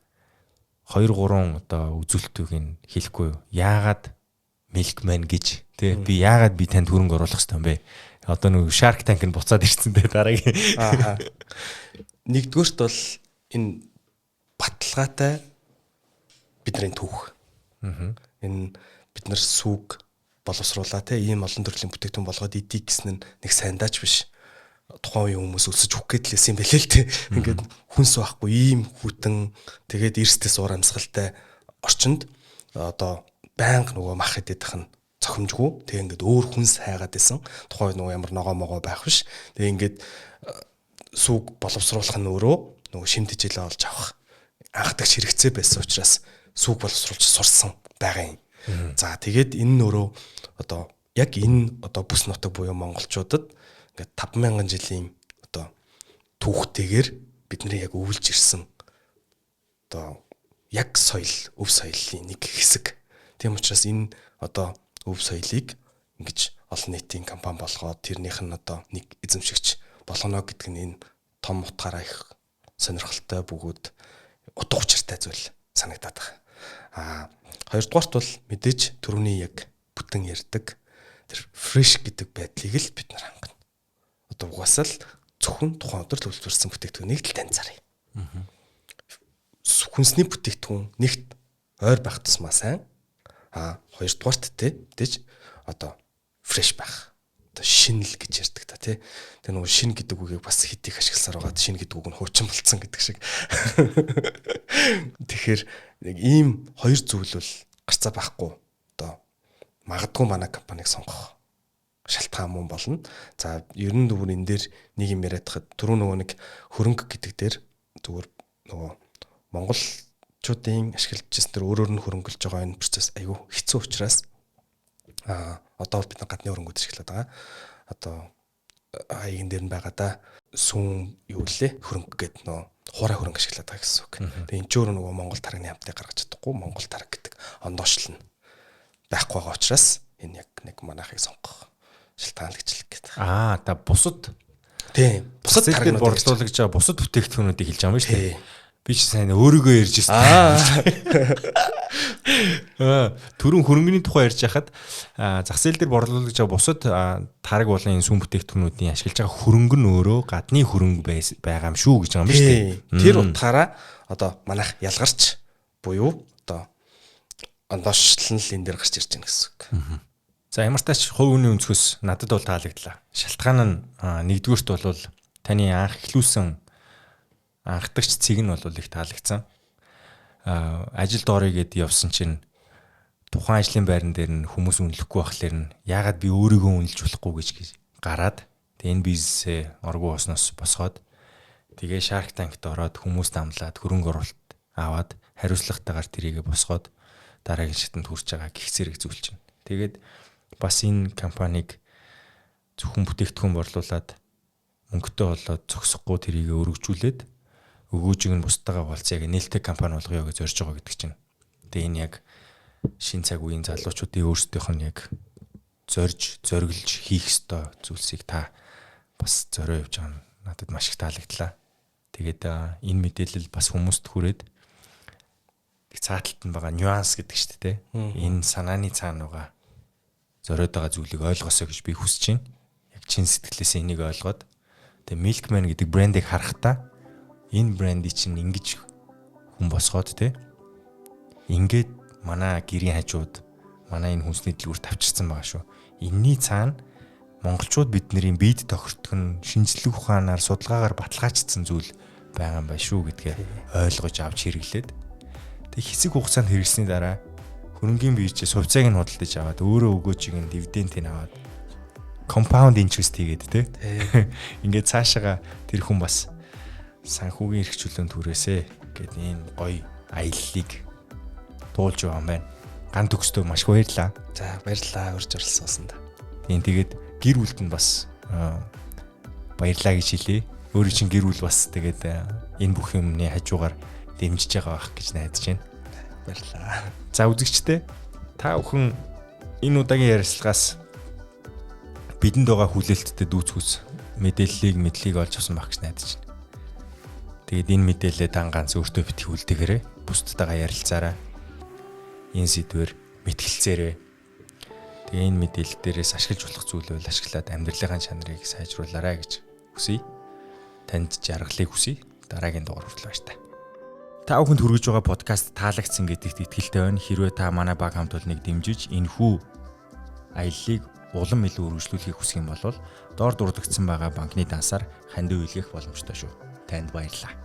2 3 одоо үзүүлэлтийг нь хэлэхгүй юу? Яагаад Milkman гэж тий, би яагаад би танд хөрөнгө оруулах хэрэгтэй юм бэ? Одоо нөгөө Shark Tank нь буцаад ирсэн дээ дараагийн. Аа. Нэгдүгüрт бол энэ баталгаатай бидний түүх. Энэ бид нар сүг боловсруулаа те, ийм олон төрлийн бүтээгдэхүүн болгоод идийг гэсэн нь нэг сайндаач биш. Тухайн үеийн хүмүүс өлсөж үхэх гээд л байсан юм бэлээ л те. Ингээд хүнс байхгүй ийм хүтэн, тэгээд эрсдэс уур амьсгалтай орчинд одоо байнга нөгөө мах идэх нь цохимжгүй. Тэгээ ингээд өөр хүнс хайгаад исэн. Тухайн үед нөгөө ямар ногоо могоо байх биш. Тэгээ ингээд сүг боловсруулах нь өөрөө нөгөө шим тэжээлээ олж авах анхдагч хэрэгцээ байсан учраас сүг боловсруулж сурсан байгаа юм. За, тэгээд энэ нь өөрөө одоо яг энэ одоо бүс нутаг буюу монголчуудад ингээд 5000 жилийн одоо түүхтэйгээр бидний яг өвлж ирсэн одоо яг соёл, өв соёлын нэг хэсэг. Тийм учраас энэ одоо өв соёлыг ингэж олон нийтийн компани болгоод тэрнийх нь одоо нэг эзэмшигч болгоно гэдэг нь энэ том утгаараа их сонирхолтой бөгөөд утга учиртай зүйл санагдаад байна. А хоёрдугаарт бол мэдээж түрүүний яг бүтэн ярьдаг тэр fresh гэдэг байдлыг л бид нар хангана. Одоо угаасаа л зөвхөн тухайн өдөр төлөвлөсөн бүтээгдэхүүнийг л таньцаарай. Хүнсний бүтээгдэхүүн нэгт ойр байх тусмаа сайн. А хоёрдугаарт те мэдээж одоо fresh байх. Одоо Одоо шинэл гэж ярьдаг та тий. Тэгээ нөгөө шин гэдэг үгийг бас хэд их ашигласаар байгаа. Шин гэдэг үг нь хуучин болцсон гэдэг шиг. Тэгэхээр нэг ийм хоёр зүйл бол гарцаа байхгүй. Одоо магадгүй манай компанийг сонгох шалтгаан мөн болно. За, ер нь зүгээр энэ дээр нэг юм яриад хад түрүү нөгөө нэг хөрөнгө гэдэг дээр зүгээр нөгөө монголчуудын ашиглаж ирсэн тэр өөрөөр нь хөрөнгөлж байгаа энэ процесс айгүй хэцүү учраас одоо бид нар гадны хөрөнгөд ашиглаад байгаа. Одоо хаяган дээр нь байгаа да сүүн юу лээ хөрөнгө гэдэг нөө хуурай хөрөнгө ашиглаад байгаа гэсэн үг. Тэгээ энэ ч өөр нөгөө Монгол тарганы хамтыг гаргаж чадахгүй, Монгол тараг гэдэг ондоошлол нь байхгүй байгаа учраас энэ яг нэг манайхыг сонгох шалтгаан л гэж хэлэх гээд. Та бусад Тийм. Бусад тарганууд борлуулагж байгаа бусад бүтээгдэхүүнүүдийг хэлж байгаа юм шүү дээ. Би ч сайн өөрийгөө ярьж ирсэн. Түрүүн хөрөнгөний тухай ярьж байхад зах зээл дээр борлуулж байгаа бусад тараг болон энэ сүм бүтээгдэхүүнүүдийн ашиглаж байгаа хөрөнгө нь өөрөө гадны хөрөнгө байгаа юм шүү гэж байгаа юм шүү дээ. Тэр утгаараа одоо манайх ялгарч буюу одоо ондоошлол нь л энэ дээр гарч ирж байна гэсэн үг. За, ямар тач хувь хүний өнцгөөс надад бол таалагдлаа. Шалтгаан нь нэгдүгüрт бол таны анх эхлүүлсэн анхдагч цэг нь бол их таалагдсан. Ажилд орё гэд явсан чинь тухайн ажлын байран дээр нь хүмүүс үнэлэхгүй байхлаар нь яагаад би өөрийгөө үнэлж болохгүй гэж гараад тэгээ энэ бизнесээ оргуу осноос босгоод тэгээ Shark Tank-т ороод хүмүүст амлаад хөрөнгө оруулалт аваад хариуцлагатайгаар тэрийгэ босгоод дараагийн шатанд хүрч байгаа гих зэрэг зүйл чинь. Тэгээд бас энэ компанийг зөвхөн бүтээгдэхүүн борлуулад мөнгөтэй болоод зогсохгүй, тэрийгэ өргөжүүлээд өгөөжийг нь бусдаагаа хуваалцъя гэх нээлттэй компани болгоё гэж зорж байгаа гэдэг чинь. Тэгээ энэ яг шин цаг үеийн залуучуудын өөрсдийнх нь яг зорж, зориглож хийх ёстой зүйлсийг та бас зорио явж байгаа нь надад маш их таалагдлаа. Тэгээд энэ мэдээлэл бас хүмүүст хүрээд цааталт нь байгаа нюанс гэдэг шүү дээ. Энэ санааны цаана байгаа зориод байгаа зүйлийг ойлгосоо гэж би хүсэж байна. Яг чин сэтгэлээсээ энийг ойлгоод тэгээ Milkman гэдэг брендийг харахтаа энэ брендийг чинь ингэж хүн босгоод те ингээд манай гэрийн хажууд манай энэ хүнсний дэлгүүрт авчирсан байгаа шүү. Энийний цаана монголчууд бидний биед тохиртох нь шинжлэх ухаанаар судалгаагаар баталгаажсан зүйл байгаа юм байна шүү гэдгээ ойлгож авч хэрэглээд тэг хэсэг хугацаанд хэрэглэсний дараа хөрөнгийн биржээ хувьцааг нь худалдаж аваад өөрөө өгөөжийг нь дивидендийг аваад compound interest хийгээд те ингээд цаашаага тэр хүн бас санхүүгийн эрх чөлөөнд хүрээсэ гэд ийм гоё аяллыг туулж байгаа юм байна. Ган төгсдөө маш их баярлаа. За, баярлалаа урьж оролцуулсанд. Тийм, тэгээд гэр бүлд нь бас баярлаа гэж хэлье. Өөрийн чинь гэр бүл бас тэгээд энэ бүх юмны хажуугаар дэмжиж байгаа байх гэж найдаж байна. Баярлалаа. За, үзэгчдээ, та бүхэн энэ удаагийн ярилцлагаас бидэнд байгаа хүлээлттэй дүүцхүүс мэдээллийг мэдлийг олж авсан байх гэж найдаж байна. Тэгээд энэ мэдээлэлээ дан ганц өөртөө битгий үлдээгээрэй. Бусдтайгаа ярилцаарай. Энэ сэдвээр мэтгэлцээрэй. Тэгээ энэ мэдээлэл дээрээс ашиглаж болох зүйл бол ашиглаад амьдралынхаа чанарыг сайжруулаарай гэж хүсье. Танд жаргалыг хүсье. Дараагийн дугаар хүртэл баяртай. Та бүхэнд хүргэж байгаа подкаст таалагдсан гэдэгт итгэлтэй байна. Хэрвээ та манай баг хамт олныг дэмжиж энэхүү аяллыг улам илүү үргэлжлүүлэхийг хүсэх юм бол доор дурдагдсан байгаа банкны дансаар хандив илгээх боломжтой шүү. Танд баярлалаа.